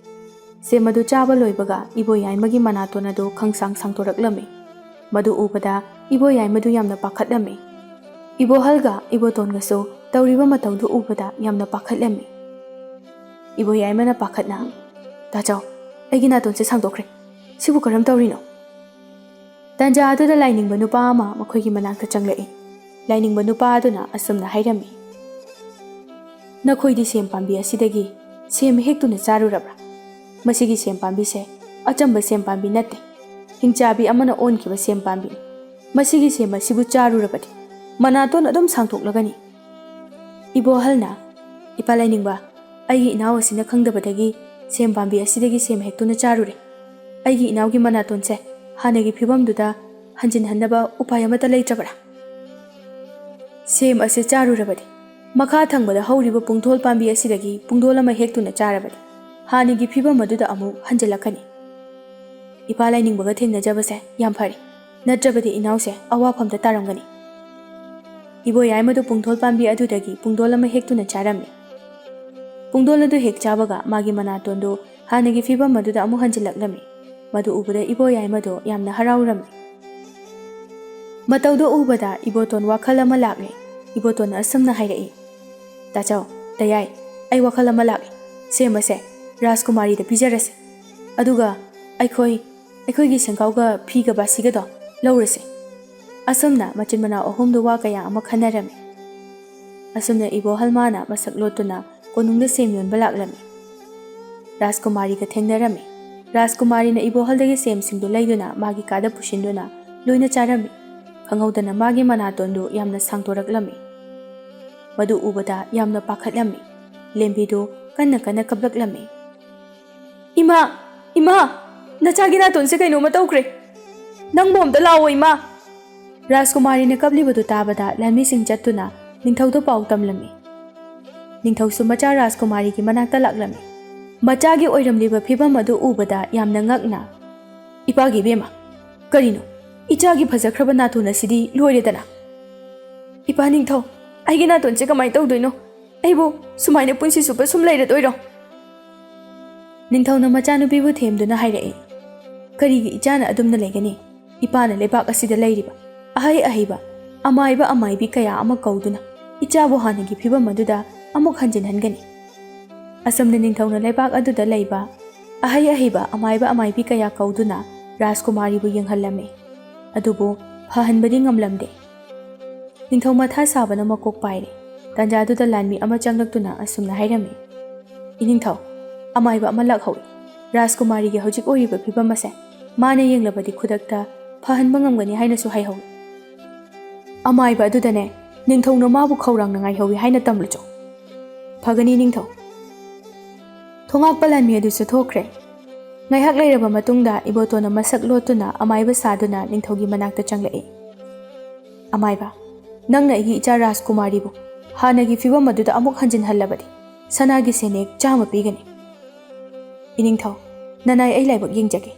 ꯁꯦꯝ ꯑꯗꯨ ꯆꯥꯕ ꯂꯣꯏꯕꯒ ꯏꯕꯣ ꯌꯥꯏꯃꯒꯤ ꯃꯅꯥꯇꯣꯟ ꯑꯗꯨ ꯈꯪꯁꯥꯡ ꯁꯥꯡꯗꯣꯔꯛꯂꯝꯃꯤ꯫ ꯃꯗꯨ ꯎꯕꯗ ꯏꯕꯣ ꯌꯥꯏꯃꯗꯨ ꯌꯥꯝꯅ ꯄꯥꯈꯠꯂꯝꯃꯤ꯫ ꯏꯕꯣꯍꯜꯒ ꯏꯕꯣꯇꯣꯟꯒꯁꯨ ꯇꯧꯔꯤꯕ ꯃꯇꯧꯗꯨ ꯎꯕꯗ ꯌꯥꯝꯅ ꯄꯥꯈꯠꯂꯝꯃꯤ꯫ ꯏꯕꯣ ꯌꯥꯏꯃꯅ ꯄꯥꯈꯠꯅ, "ꯇꯥꯆꯧ, ꯑꯩꯒꯤ ꯅꯥꯇꯣꯟꯁꯦ ꯁꯥꯡꯗꯣꯛꯈ꯭ꯔꯦ꯫ ꯁꯤꯕꯨ ꯀꯔꯝ ꯇꯧꯔꯤꯅꯣ?" ꯇꯟꯖꯥ ꯑꯗꯨꯗ ꯂꯥꯏꯅꯤꯡꯕ ꯅꯨꯄꯥ ꯑꯃ ꯃꯈꯣꯏꯒꯤ ꯃꯅꯥꯛꯇ ꯆꯪꯂꯛꯏ꯫ ꯂꯥꯏꯅꯤꯡꯕ ꯅꯨꯄꯥ ꯑꯗꯨꯅ ꯑꯁꯨꯝꯅ ꯍꯥꯏꯔꯝꯃꯤ, "ꯅꯈꯣꯏꯗꯤ ꯁꯦꯝ ꯄꯥꯝꯕꯤ ꯑꯁꯤꯗꯒꯤ ꯁꯦꯝ ꯍꯦꯛꯇꯨꯅ ꯆꯥꯔꯨꯔꯕ꯭ꯔꯥ? ꯃꯁꯤꯒꯤ ꯁꯦꯝ ꯄꯥꯝꯕꯤꯁꯦ ꯑꯆꯝꯕ ꯁꯦꯝ ꯄꯥꯝꯕꯤ ꯅꯠꯇꯦ꯫ ꯍꯤꯡꯆꯥꯕꯤ ꯑꯃꯅ ꯑꯣꯟꯈꯤꯕ ꯁꯦꯝ ꯄꯥꯝꯕꯤꯅꯤ꯫ ꯃꯁꯤꯒꯤ ꯁꯦꯝ ꯑꯁꯤꯕꯨ ꯆꯥꯔꯨꯔꯕꯗꯤ ꯃꯅꯥꯇꯣꯟ ꯑꯗꯨꯝ ꯁꯥꯡꯗꯣꯛꯂꯒꯅꯤ꯫" ꯏꯕꯣꯍꯜꯅ, "ꯏꯄꯥ ꯂꯥꯏꯅꯤꯡꯕ, ꯑꯩꯒꯤ ꯏꯅꯥꯎ ꯑꯁꯤꯅ ꯈꯪꯗꯕꯗꯒꯤ ꯁꯦꯝ ꯄꯥꯝꯕꯤ ꯑꯁꯤꯗꯒꯤ ꯁꯦꯝ ꯍꯦꯛꯇꯨꯅ ꯆꯥꯔꯨꯔꯦ꯫ ꯑꯩꯒꯤ ꯏꯅꯥꯎꯒꯤ ꯃꯅꯥꯇꯣꯟꯁꯦ ꯍꯥꯟꯅꯒꯤ ꯐꯤꯕꯝꯗꯨꯗ ꯍꯟꯖꯤꯟꯍꯟꯅꯕ ꯎꯄꯥꯏ ꯑꯃꯠꯇ ꯂꯩꯇ꯭ꯔꯕ꯭ꯔꯥ? ꯁꯦꯝ ꯑꯁꯤ ꯆꯥꯔꯨꯔꯕꯗꯤ, ꯃꯈꯥ ꯊꯪꯕꯗ ꯍꯧꯔꯤꯕ ꯄꯨꯡꯗꯣꯜ ꯄꯥꯝꯕꯤ ꯑꯁꯤꯗꯒꯤ ꯄꯨꯡꯗꯣꯜ ꯑꯃ ꯍꯦꯛꯇꯨꯅ ꯆꯥꯔꯕꯗꯤ, ꯍꯥꯟꯅꯒꯤ ꯐꯤꯕꯝ ꯑꯗꯨꯗ ꯑꯃꯨꯛ ꯍꯟꯖꯤꯜꯂꯛꯀꯅꯤ꯫ ꯏꯄꯥ ꯂꯥꯏꯅꯤꯡꯕꯒ ꯊꯦꯡꯅꯖꯕꯁꯦ ꯌꯥꯝ ꯐꯔꯦ, ꯅꯠꯇ꯭ꯔꯕꯗꯤ ꯏꯅꯥꯎꯁꯦ ꯑꯋꯥꯐꯝꯗ ꯇꯥꯔꯝꯒꯅꯤ꯫" ꯏꯕꯣꯌꯥꯏꯃꯗꯨ ꯄꯨꯡꯗꯣꯜ ꯄꯥꯝꯕꯤ ꯑꯗꯨꯗꯒꯤ ꯄꯨꯡꯗꯣꯜ ꯑꯃ ꯍꯦꯛꯇꯨꯅ ꯆꯥꯔꯝꯃꯤ꯫ ꯄꯨꯡꯗꯣꯜ ꯑꯗꯨ ꯍꯦꯛ ꯆꯥꯕꯒ ꯃꯥꯒꯤ ꯃꯅꯥꯇꯣꯟꯗꯨ ꯍꯥꯟꯅꯒꯤ ꯐꯤꯕꯝ ꯑꯗꯨꯗ ꯑꯃꯨꯛ ꯍꯟꯖꯤꯜꯂꯛꯂꯝꯃꯤ꯫ ꯃꯗꯨ ꯎꯕꯗ ꯏꯕꯣꯌꯥꯏꯃꯗꯨ ꯌꯥꯝꯅ ꯍꯔꯥꯎꯔꯝꯃꯤ꯫ ꯃꯇꯧꯗꯨ ꯎꯕꯗ ꯏꯕꯣꯇꯣꯟ ꯋꯥꯈꯜ ꯑꯃ ꯂꯥꯛꯂꯦ꯫ ꯏꯕꯣꯇꯣꯟꯅ ꯑꯁꯨꯝꯅ ꯍꯥꯏꯔꯛꯏ, "ꯇꯥꯆꯧ, ꯇꯌꯥꯏ, ꯑꯩ ꯋꯥꯈꯜ ꯑꯃ ꯂꯥꯛꯂꯦ꯫ ꯁꯦꯝ ꯑꯁꯦ ꯔꯥꯖꯀꯨꯃꯥꯔꯤꯗ ꯄꯤꯖꯔꯁꯦ꯫ ꯑꯗꯨꯒ ꯑꯩꯈꯣꯏ, ꯑꯩꯈꯣꯏꯒꯤ ꯁꯦꯡꯒꯥꯎꯒ ꯐꯤꯒ ꯕꯥꯁꯤꯒꯗꯣ ꯂꯧꯔꯁꯦ꯫" ꯑꯁꯨꯝꯅ ꯃꯆꯤꯟ ꯃꯅꯥꯎ ꯑꯍꯨꯝꯗꯨ ꯋꯥ ꯀꯌꯥ ꯑꯃ ꯈꯟꯅꯔꯝꯃꯤ꯫ ꯑꯁꯨꯝꯅ ꯏꯕꯣꯍꯜ ꯃꯥꯅ ꯃꯁꯛ ꯂꯣꯠꯇꯨꯅ ꯀꯣꯅꯨꯡꯗ ꯁꯦꯝ ꯌꯣꯟꯕ ꯂꯥꯛꯂꯝꯃꯤ꯫ ꯔꯥꯖꯀꯨꯃꯥꯔꯤꯒ ꯊꯦꯡꯅꯔꯝꯃꯤ꯫ ꯔꯥꯖꯀꯨꯃꯥꯔꯤꯅ ꯏꯕꯣꯍꯜꯗꯒꯤ ꯁꯦꯝꯁꯤꯡꯗꯨ ꯂꯩꯗꯨꯅ ꯃꯥꯒꯤ ꯀꯥꯗ ꯄꯨꯁꯤꯟꯗꯨꯅ ꯂꯣꯏꯅ ꯆꯥꯔꯝꯃꯤ꯫ ꯈꯪꯍꯧꯗꯅ ꯃꯥꯒꯤ ꯃꯅꯥꯇꯣꯟꯗꯨ ꯌꯥꯝꯅ ꯁꯥꯡꯗꯣꯔꯛꯂꯝꯃꯤ꯫ ꯃꯗꯨ ꯎꯕꯗ ꯌꯥꯝꯅ ꯄꯥꯈꯠꯂꯝꯃꯤ꯫ ꯂꯦꯝꯕꯤꯗꯨ ꯀꯟꯅ ꯀꯟꯅ ꯀꯞꯂꯛꯂꯝꯃꯤ꯫ "ꯏꯃꯥ! ꯏꯃꯥ! ꯅꯆꯥꯒꯤ ꯅꯥꯇꯣꯟꯁꯦ ꯀꯩꯅꯣꯝꯃ ꯇꯧꯈ꯭ꯔꯦ꯫ ꯅꯪꯕꯨ ꯑꯝꯇ ꯂꯥꯛꯑꯣ, ꯏꯃꯥ!" ꯔꯥꯖꯀꯨꯃꯥꯔꯤꯅ ꯀꯞꯂꯤꯕꯗꯨ ꯇꯥꯕꯗ ꯂꯥꯟꯃꯤꯁꯤꯡ ꯆꯠꯇꯨꯅ ꯅꯤꯡꯊꯧꯗ ꯄꯥꯎ ꯇꯝꯂꯝꯃꯤ꯫ ꯅꯤꯡꯊꯧꯁꯨ ꯃꯆꯥ ꯔꯥꯖꯀꯨꯃꯥꯔꯤꯒꯤ ꯃꯅꯥꯛꯇ ꯂꯥꯛꯂꯝꯃꯤ꯫ ꯃꯆꯥꯒꯤ ꯑꯣꯏꯔꯝꯂꯤꯕ ꯐꯤꯕꯝ ꯑꯗꯨ ꯎꯕꯗ ꯌꯥꯝꯅ ꯉꯛꯅ, "ꯏꯄꯥꯒꯤ ꯏꯕꯦꯝꯃ, ꯀꯔꯤꯅꯣ? ꯏꯆꯥꯒꯤ ꯐꯖꯈ꯭ꯔꯕ ꯅꯥꯇꯣꯟ ꯑꯁꯤꯗꯤ ꯂꯣꯏꯔꯦꯗꯅ꯫ ꯏꯄꯥ ꯅꯤꯡꯊꯧ, ꯑꯩꯒꯤ ꯅꯥꯇꯣꯟꯁꯦ ꯀꯃꯥꯏꯅ ꯇꯧꯗꯣꯏꯅꯣ? ꯑꯩꯕꯨ ꯁꯨꯃꯥꯏꯅ ꯄꯨꯟꯁꯤ ꯆꯨꯞꯄ ꯁꯨꯝ ꯂꯩꯔꯗꯣꯏꯔꯣ?" ꯅꯤꯡꯊꯧꯅ ꯃꯆꯥꯅꯨꯄꯤꯕꯨ ꯊꯦꯝꯗꯨꯅ ꯍꯥꯏꯔꯛꯏ, "ꯀꯔꯤꯒꯤ ꯏꯆꯥꯅ ꯑꯗꯨꯝꯅ ꯂꯩꯒꯅꯤ? ꯏꯄꯥꯅ ꯂꯩꯕꯥꯛ ꯑꯁꯤꯗ ꯂꯩꯔꯤꯕ ꯑꯍꯩ ꯑꯍꯩꯕ ꯑꯃꯥꯏꯕ ꯑꯃꯥꯏꯕꯤ ꯀꯌꯥ ꯑꯃ ꯀꯧꯗꯨꯅ ꯏꯆꯥꯕꯨ ꯍꯥꯟꯅꯒꯤ ꯐꯤꯕꯝ ꯑꯗꯨꯗ ꯑꯃꯨꯛ ꯍꯟꯖꯤꯟꯍꯟꯒꯅꯤ꯫" ꯑꯁꯨꯝꯅ ꯅꯤꯡꯊꯧꯅ ꯂꯩꯕꯥꯛ ꯑꯗꯨꯗ ꯂꯩꯕ ꯑꯍꯩ ꯑꯍꯩꯕ ꯑꯃꯥꯏꯕ ꯑꯃꯥꯏꯕꯤ ꯀꯌꯥ ꯀꯧꯗꯨꯅ ꯔꯥꯖꯀꯨꯃꯥꯔꯤꯕꯨ ꯌꯦꯡꯍꯜꯂꯝꯃꯤ꯫ ꯑꯗꯨꯕꯨ ꯐꯍꯟꯕꯗꯤ ꯉꯝꯂꯝꯗꯦ꯫ ꯅꯤꯡꯊꯧ ꯃꯊꯥ ꯁꯥꯕꯅ ꯃꯀꯣꯛ ꯄꯥꯏꯔꯦ꯫ ꯇꯥꯟꯖꯥꯗꯨꯗ ꯂꯥꯟꯃꯤ ꯑꯃ ꯆꯪꯂꯛꯇꯨꯅ ꯑꯁꯨꯝꯅ ꯍꯥꯏꯔꯝꯃꯤ, "ꯏꯅꯤꯡꯊꯧ, ꯑꯃꯥꯏꯕ ꯑꯃ ꯂꯥꯛꯍꯧꯏ꯫ ꯔꯥꯖꯀꯨꯃꯥꯔꯤꯒꯤ ꯍꯧꯖꯤꯛ ꯑꯣꯏꯔꯤꯕ ꯐꯤꯕꯝ ꯑꯁꯦ ꯃꯥꯅ ꯌꯦꯡꯂꯕꯗꯤ ꯈꯨꯗꯛꯇ ꯐꯍꯟꯕ ꯉꯝꯒꯅꯤ ꯍꯥꯏꯅꯁꯨ ꯍꯥꯏꯍꯧꯏ꯫" ꯑꯃꯥꯏꯕ ꯑꯗꯨꯗꯅꯦ ꯅꯤꯡꯊꯧꯅ ꯃꯥꯕꯨ ꯈꯧꯔꯥꯡꯅ ꯉꯥꯏꯍꯧꯏ ꯍꯥꯏꯅ ꯇꯝꯂꯨꯆꯣ꯫ ꯐꯒꯅꯤ ꯅꯤꯡꯊꯧ꯫ ꯊꯣꯉꯥꯛꯄ ꯂꯥꯟꯃꯤ ꯑꯗꯨꯁꯨ ꯊꯣꯛꯈ꯭ꯔꯦ꯫ ꯉꯥꯏꯍꯥꯛ ꯂꯩꯔꯕ ꯃꯇꯨꯡꯗ ꯏꯕꯣꯇꯣꯟꯅ ꯃꯁꯛ ꯂꯣꯠꯇꯨꯅ ꯑꯃꯥꯏꯕ ꯁꯥꯗꯨꯅ ꯅꯤꯡꯊꯧꯒꯤ ꯃꯅꯥꯛꯇ ꯆꯪꯂꯛꯏ꯫ "ꯑꯃꯥꯏꯕ, ꯅꯪꯅ ꯑꯩꯒꯤ ꯏꯆꯥ ꯔꯥꯖꯀꯨꯃꯥꯔꯤꯕꯨ ꯍꯥꯟꯅꯒꯤ ꯐꯤꯕꯝ ꯑꯗꯨꯗ ꯑꯃꯨꯛ ꯍꯟꯖꯤꯟꯍꯜꯂꯕꯗꯤ ꯁꯅꯥꯒꯤ ꯁꯦꯟꯌꯦꯛ ꯆꯥꯝꯃ ꯄꯤꯒꯅꯤ꯫ ꯏꯅꯤꯡꯊꯧ, ꯅꯅꯥꯏ ꯑꯩ ꯂꯥꯏꯕꯛ ꯌꯦꯡꯖꯒꯦ꯫"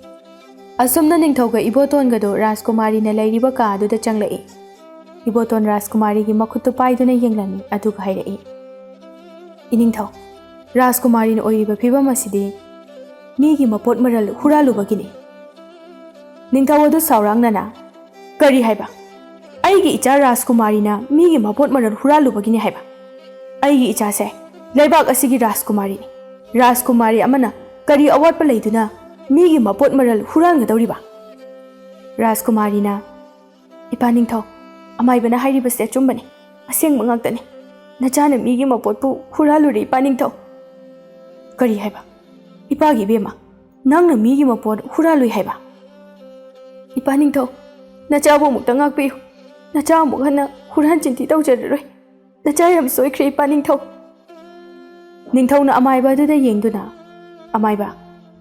ꯑꯁꯨꯝꯅ ꯅꯤꯡꯊꯧꯒ ꯏꯕꯣꯇꯣꯟꯒꯗꯨ ꯔꯥꯖꯀꯨꯃꯥꯔꯤꯅ ꯂꯩꯔꯤꯕ ꯀꯥ ꯑꯗꯨꯗ ꯆꯪꯂꯛꯏ꯫ ꯏꯕꯣꯇꯣꯟ ꯔꯥꯖꯀꯨꯃꯥꯔꯤꯒꯤ ꯃꯈꯨꯠꯇꯨ ꯄꯥꯏꯗꯨꯅ ꯌꯦꯡꯂꯝꯃꯤ, ꯑꯗꯨꯒ ꯍꯥꯏꯔꯛꯏ, "ꯏꯅꯤꯡꯊꯧ, ꯔꯥꯖꯀꯨꯃꯥꯔꯤꯅ ꯑꯣꯏꯔꯤꯕ ꯐꯤꯕꯝ ꯑꯁꯤꯗꯤ ꯃꯤꯒꯤ ꯃꯄꯣꯠ ꯃꯔꯜ ꯍꯨꯔꯥꯜꯂꯨꯕꯒꯤꯅꯤ꯫" ꯅꯤꯡꯊꯧ ꯑꯗꯨ ꯁꯥꯎꯔꯥꯡꯅꯅ, "ꯀꯔꯤ ꯍꯥꯏꯕ? ꯑꯩꯒꯤ ꯏꯆꯥ ꯔꯥꯖꯀꯨꯃꯥꯔꯤꯅ ꯃꯤꯒꯤ ꯃꯄꯣꯠ ꯃꯔꯜ ꯍꯨꯔꯥꯜꯂꯨꯕꯒꯤꯅꯤ ꯍꯥꯏꯕ? ꯑꯩꯒꯤ ꯏꯆꯥꯁꯦ ꯂꯩꯕꯥꯛ ꯑꯁꯤꯒꯤ ꯔꯥꯖꯀꯨꯃꯥꯔꯤꯅꯤ꯫ ꯔꯥꯖꯀꯨꯃꯥꯔꯤ ꯑꯃꯅ ꯀꯔꯤ ꯑꯋꯥꯠꯄ ꯂꯩꯗꯨꯅ ꯃꯤꯒꯤ ꯃꯄꯣꯠ ꯃꯔꯜ ꯍꯨꯔꯥꯟꯒꯗꯧꯔꯤꯕ?" ꯔꯥꯖꯀꯨꯃꯥꯔꯤꯅ, "ꯏꯄꯥ ꯅꯤꯡꯊꯧ, ꯑꯃꯥꯏꯕꯅ ꯍꯥꯏꯔꯤꯕꯁꯦ ꯑꯆꯨꯝꯕꯅꯤ, ꯑꯁꯦꯡꯕ ꯉꯥꯛꯇꯅꯤ꯫ ꯅꯆꯥꯅ ꯃꯤꯒꯤ ꯃꯄꯣꯠꯄꯨ ꯍꯨꯔꯥꯜꯂꯨꯔꯦ, ꯏꯄꯥ ꯅꯤꯡꯊꯧ꯫" "ꯀꯔꯤ ꯍꯥꯏꯕ? ꯏꯄꯥꯒꯤ ꯏꯕꯦꯝꯃ, ꯅꯪꯅ ꯃꯤꯒꯤ ꯃꯄꯣꯠ ꯍꯨꯔꯥꯜꯂꯨꯏ ꯍꯥꯏꯕ?" "ꯏꯄꯥ ꯅꯤꯡꯊꯧ, ꯅꯆꯥꯕꯨ ꯑꯃꯨꯛꯇ ꯉꯥꯛꯄꯤꯌꯨ꯫ ꯅꯆꯥ ꯑꯃꯨꯛ ꯍꯟꯅ ꯍꯨꯔꯥꯟ ꯆꯤꯟꯊꯤ ꯇꯧꯖꯔꯔꯣꯏ꯫ ꯅꯆꯥ ꯌꯥꯝ ꯁꯣꯏꯈ꯭ꯔꯦ, ꯏꯄꯥ ꯅꯤꯡꯊꯧ꯫" ꯅꯤꯡꯊꯧꯅ ꯑꯃꯥꯏꯕ ꯑꯗꯨꯗ ꯌꯦꯡꯗꯨꯅ, "ꯑꯃꯥꯏꯕ,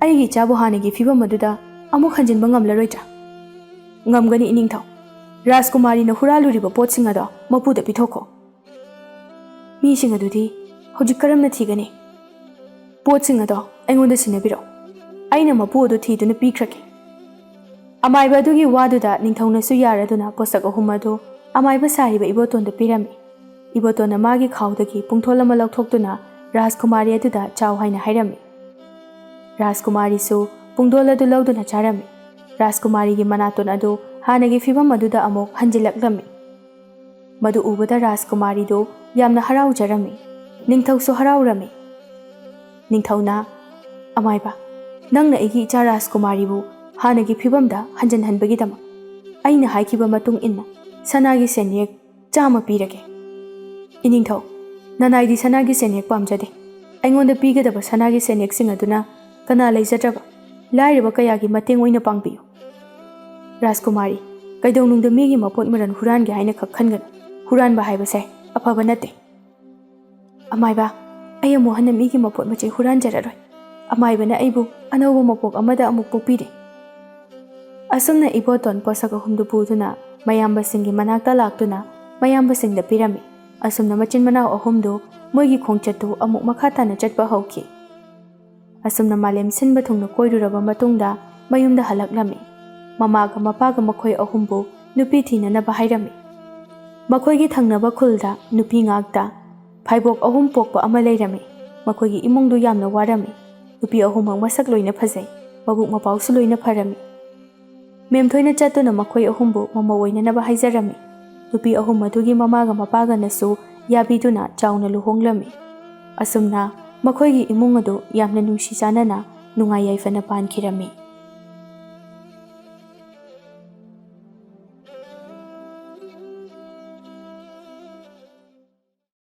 ꯑꯩꯒꯤ ꯏꯆꯥꯕꯨ ꯍꯥꯟꯅꯒꯤ ꯐꯤꯕꯝ ꯑꯗꯨꯗ ꯑꯃꯨꯛ ꯍꯟꯖꯤꯟꯕ ꯉꯝꯂꯔꯣꯏꯗ꯭ꯔꯥ?" "ꯉꯝꯒꯅꯤ, ꯏꯅꯤꯡꯊꯧ꯫ ꯔꯥꯖꯀꯨꯃꯥꯔꯤꯅ ꯍꯨꯔꯥꯜꯂꯨꯔꯤꯕ ꯄꯣꯠꯁꯤꯡ ꯑꯗꯣ ꯃꯄꯨꯗ ꯄꯤꯊꯣꯛꯈꯣ꯫" "ꯃꯤꯁꯤꯡ ꯑꯗꯨꯗꯤ ꯍꯧꯖꯤꯛ ꯀꯔꯝꯅ ꯊꯤꯒꯅꯤ?" "ꯄꯣꯠꯁꯤꯡ ꯑꯗꯣ ꯑꯩꯉꯣꯟꯗ ꯁꯤꯟꯅꯕꯤꯔꯛꯎ꯫ ꯑꯩꯅ ꯃꯄꯨ ꯑꯗꯨ ꯊꯤꯗꯨꯅ ꯄꯤꯈ꯭ꯔꯒꯦ꯫" ꯑꯃꯥꯏꯕ ꯑꯗꯨꯒꯤ ꯋꯥꯗꯨꯗ ꯅꯤꯡꯊꯧꯅꯁꯨ ꯌꯥꯔꯗꯨꯅ ꯄꯣꯠꯁꯛ ꯑꯍꯨꯝ ꯑꯗꯨ ꯑꯃꯥꯏꯕ ꯁꯥꯔꯤꯕ ꯏꯕꯣꯇꯣꯟꯗ ꯄꯤꯔꯝꯃꯤ꯫ ꯏꯕꯣꯇꯣꯟꯅ ꯃꯥꯒꯤ ꯈꯥꯎꯗꯒꯤ ꯄꯨꯡꯊꯣꯜ ꯑꯃ ꯂꯧꯊꯣꯛꯇꯨꯅ ꯔꯥꯖꯀꯨꯃꯥꯔꯤ ꯑꯗꯨꯗ ꯆꯥꯎ ꯍꯥꯏꯅ ꯍꯥꯏꯔꯝꯃꯤ꯫ ꯔꯥꯖꯀꯨꯃꯥꯔꯤꯁꯨ ꯄꯨꯡꯗꯣꯜ ꯑꯗꯨ ꯂꯧꯗꯨꯅ ꯆꯥꯔꯝꯃꯤ꯫ ꯔꯥꯖꯀꯨꯃꯥꯔꯤꯒꯤ ꯃꯅꯥꯇꯣꯟ ꯑꯗꯨ ꯍꯥꯟꯅꯒꯤ ꯐꯤꯕꯝ ꯑꯗꯨꯗ ꯑꯃꯨꯛ ꯍꯟꯖꯤꯜꯂꯛꯂꯝꯃꯤ꯫ ꯃꯗꯨ ꯎꯕꯗ ꯔꯥꯖꯀꯨꯃꯥꯔꯤꯗꯨ ꯌꯥꯝꯅ ꯍꯔꯥꯎꯖꯔꯝꯃꯤ꯫ ꯅꯤꯡꯊꯧꯁꯨ ꯍꯔꯥꯎꯔꯝꯃꯤ꯫ ꯅꯤꯡꯊꯧꯅ, "ꯑꯃꯥꯏꯕ, ꯅꯪꯅ ꯑꯩꯒꯤ ꯏꯆꯥ ꯔꯥꯖꯀꯨꯃꯥꯔꯤꯕꯨ ꯍꯥꯟꯅꯒꯤ ꯐꯤꯕꯝꯗ ꯍꯟꯖꯤꯟꯍꯟꯕꯒꯤꯗꯃꯛ ꯑꯩꯅ ꯍꯥꯏꯈꯤꯕ ꯃꯇꯨꯡ ꯏꯟꯅ ꯁꯅꯥꯒꯤ ꯁꯦꯟꯌꯦꯛ ꯆꯥꯝꯃ ꯄꯤꯔꯒꯦ꯫" "ꯏꯅꯤꯡꯊꯧ, ꯅꯅꯥꯏꯗꯤ ꯁꯅꯥꯒꯤ ꯁꯦꯟꯌꯦꯛ ꯄꯥꯝꯖꯗꯦ꯫ ꯑꯩꯉꯣꯟꯗ ꯄꯤꯒꯗꯕ ꯁꯅꯥꯒꯤ ꯁꯦꯟꯌꯦꯛꯁꯤꯡ ꯑꯗꯨꯅ ꯀꯅꯥ ꯂꯩꯖꯗ꯭ꯔꯕ ꯂꯥꯏꯔꯕ ꯀꯌꯥꯒꯤ ꯃꯇꯦꯡ ꯑꯣꯏꯅ ꯄꯥꯡꯕꯤꯌꯨ꯫" "ꯔꯥꯖꯀꯨꯃꯥꯔꯤ, ꯀꯩꯗꯧꯅꯨꯡꯗ ꯃꯤꯒꯤ ꯃꯄꯣꯠ ꯃꯔꯜ ꯍꯨꯔꯥꯟꯒꯦ ꯍꯥꯏꯅ ꯈꯛ ꯈꯟꯒꯅꯨ꯫ ꯍꯨꯔꯥꯟꯕ ꯍꯥꯏꯕꯁꯦ ꯑꯐꯕ ꯅꯠꯇꯦ꯫ ꯑꯃꯥꯏꯕ, ꯑꯩ ꯑꯃꯨꯛ ꯍꯟꯅ ꯃꯤꯒꯤ ꯃꯄꯣꯠ ꯃꯆꯩ ꯍꯨꯔꯥꯟꯖꯔꯔꯣꯏ꯫ ꯑꯃꯥꯏꯕꯅ ꯑꯩꯕꯨ ꯑꯅꯧꯕ ꯃꯄꯣꯛ ꯑꯃꯗ ꯑꯃꯨꯛ ꯄꯣꯛꯄꯤꯔꯦ꯫ ꯑꯁꯨꯝꯅ ꯏꯕꯣꯇꯣꯟ ꯄꯣꯠꯁꯛ ꯑꯍꯨꯝꯗꯨ ꯄꯨꯗꯨꯅ ꯃꯌꯥꯝꯕꯁꯤꯡꯒꯤ ꯃꯅꯥꯛꯇ ꯂꯥꯛꯇꯨꯅ ꯃꯌꯥꯝꯕꯁꯤꯡꯗ ꯄꯤꯔꯝꯃꯤ꯫ ꯑꯁꯨꯝꯅ ꯃꯆꯤꯟ ꯃꯅꯥꯎ ꯑꯍꯨꯝꯗꯨ ꯃꯣꯏꯒꯤ ꯈꯣꯡꯆꯠꯇꯨ ꯑꯃꯨꯛ ꯃꯈꯥ ꯇꯥꯅ ꯆꯠꯄ ꯍꯧꯈꯤ꯫ ꯑꯁꯨꯝꯅ ꯃꯥꯂꯦꯝ ꯁꯤꯟꯕ ꯊꯨꯡꯅ ꯀꯣꯏꯔꯨꯔꯕ ꯃꯇꯨꯡꯗ ꯃꯌꯨꯝꯗ ꯍꯜꯂꯛꯂꯝꯃꯤ꯫ ꯃꯃꯥꯒ ꯃꯄꯥꯒ ꯃꯈꯣꯏ ꯑꯍꯨꯝꯕꯨ ꯅꯨꯄꯤ ꯊꯤꯅꯅꯕ ꯍꯥꯏꯔꯝꯃꯤ꯫ ꯃꯈꯣꯏꯒꯤ ꯊꯪꯅꯕ ꯈꯨꯜꯗ ꯅꯨꯄꯤ ꯉꯥꯛꯇ ꯐꯥꯏꯕꯣꯛ ꯑꯍꯨꯝ ꯄꯣꯛꯄ ꯑꯃ ꯂꯩꯔꯝꯃꯤ꯫ ꯃꯈꯣꯏꯒꯤ ꯏꯃꯨꯡꯗꯨ ꯌꯥꯝꯅ ꯋꯥꯔꯝꯃꯤ꯫ ꯅꯨꯄꯤ ꯑꯍꯨꯝꯃꯛ ꯃꯁꯛ ꯂꯣꯏꯅ ꯐꯖꯩ, ꯃꯕꯨꯛ ꯃꯄꯥꯎꯁꯨ ꯂꯣꯏꯅ ꯐꯔꯝꯃꯤ꯫ ꯃꯦꯝꯊꯣꯏꯅ ꯆꯠꯇꯨꯅ ꯃꯈꯣꯏ ꯑꯍꯨꯝꯕꯨ ꯃꯃꯧ ꯑꯣꯏꯅꯅꯕ ꯍꯥꯏꯖꯔꯝꯃꯤ꯫ ꯅꯨꯄꯤ ꯑꯍꯨꯝ ꯑꯗꯨꯒꯤ ꯃꯃꯥꯒ ꯃꯄꯥꯒꯅꯁꯨ ꯌꯥꯕꯤꯗꯨꯅ ꯆꯥꯎꯅ ꯂꯨꯍꯣꯡꯂꯝꯃꯤ꯫ ꯑꯁꯨꯝꯅ ꯃꯈꯣꯏꯒꯤ ꯏꯃꯨꯡ ꯑꯗꯨ ꯌꯥꯝꯅ ꯅꯨꯡꯁꯤ ꯆꯥꯟꯅꯅ ꯅꯨꯡꯉꯥꯏ ꯌꯥꯏꯐꯅ ꯄꯥꯟꯈꯤꯔꯝꯃꯤ꯫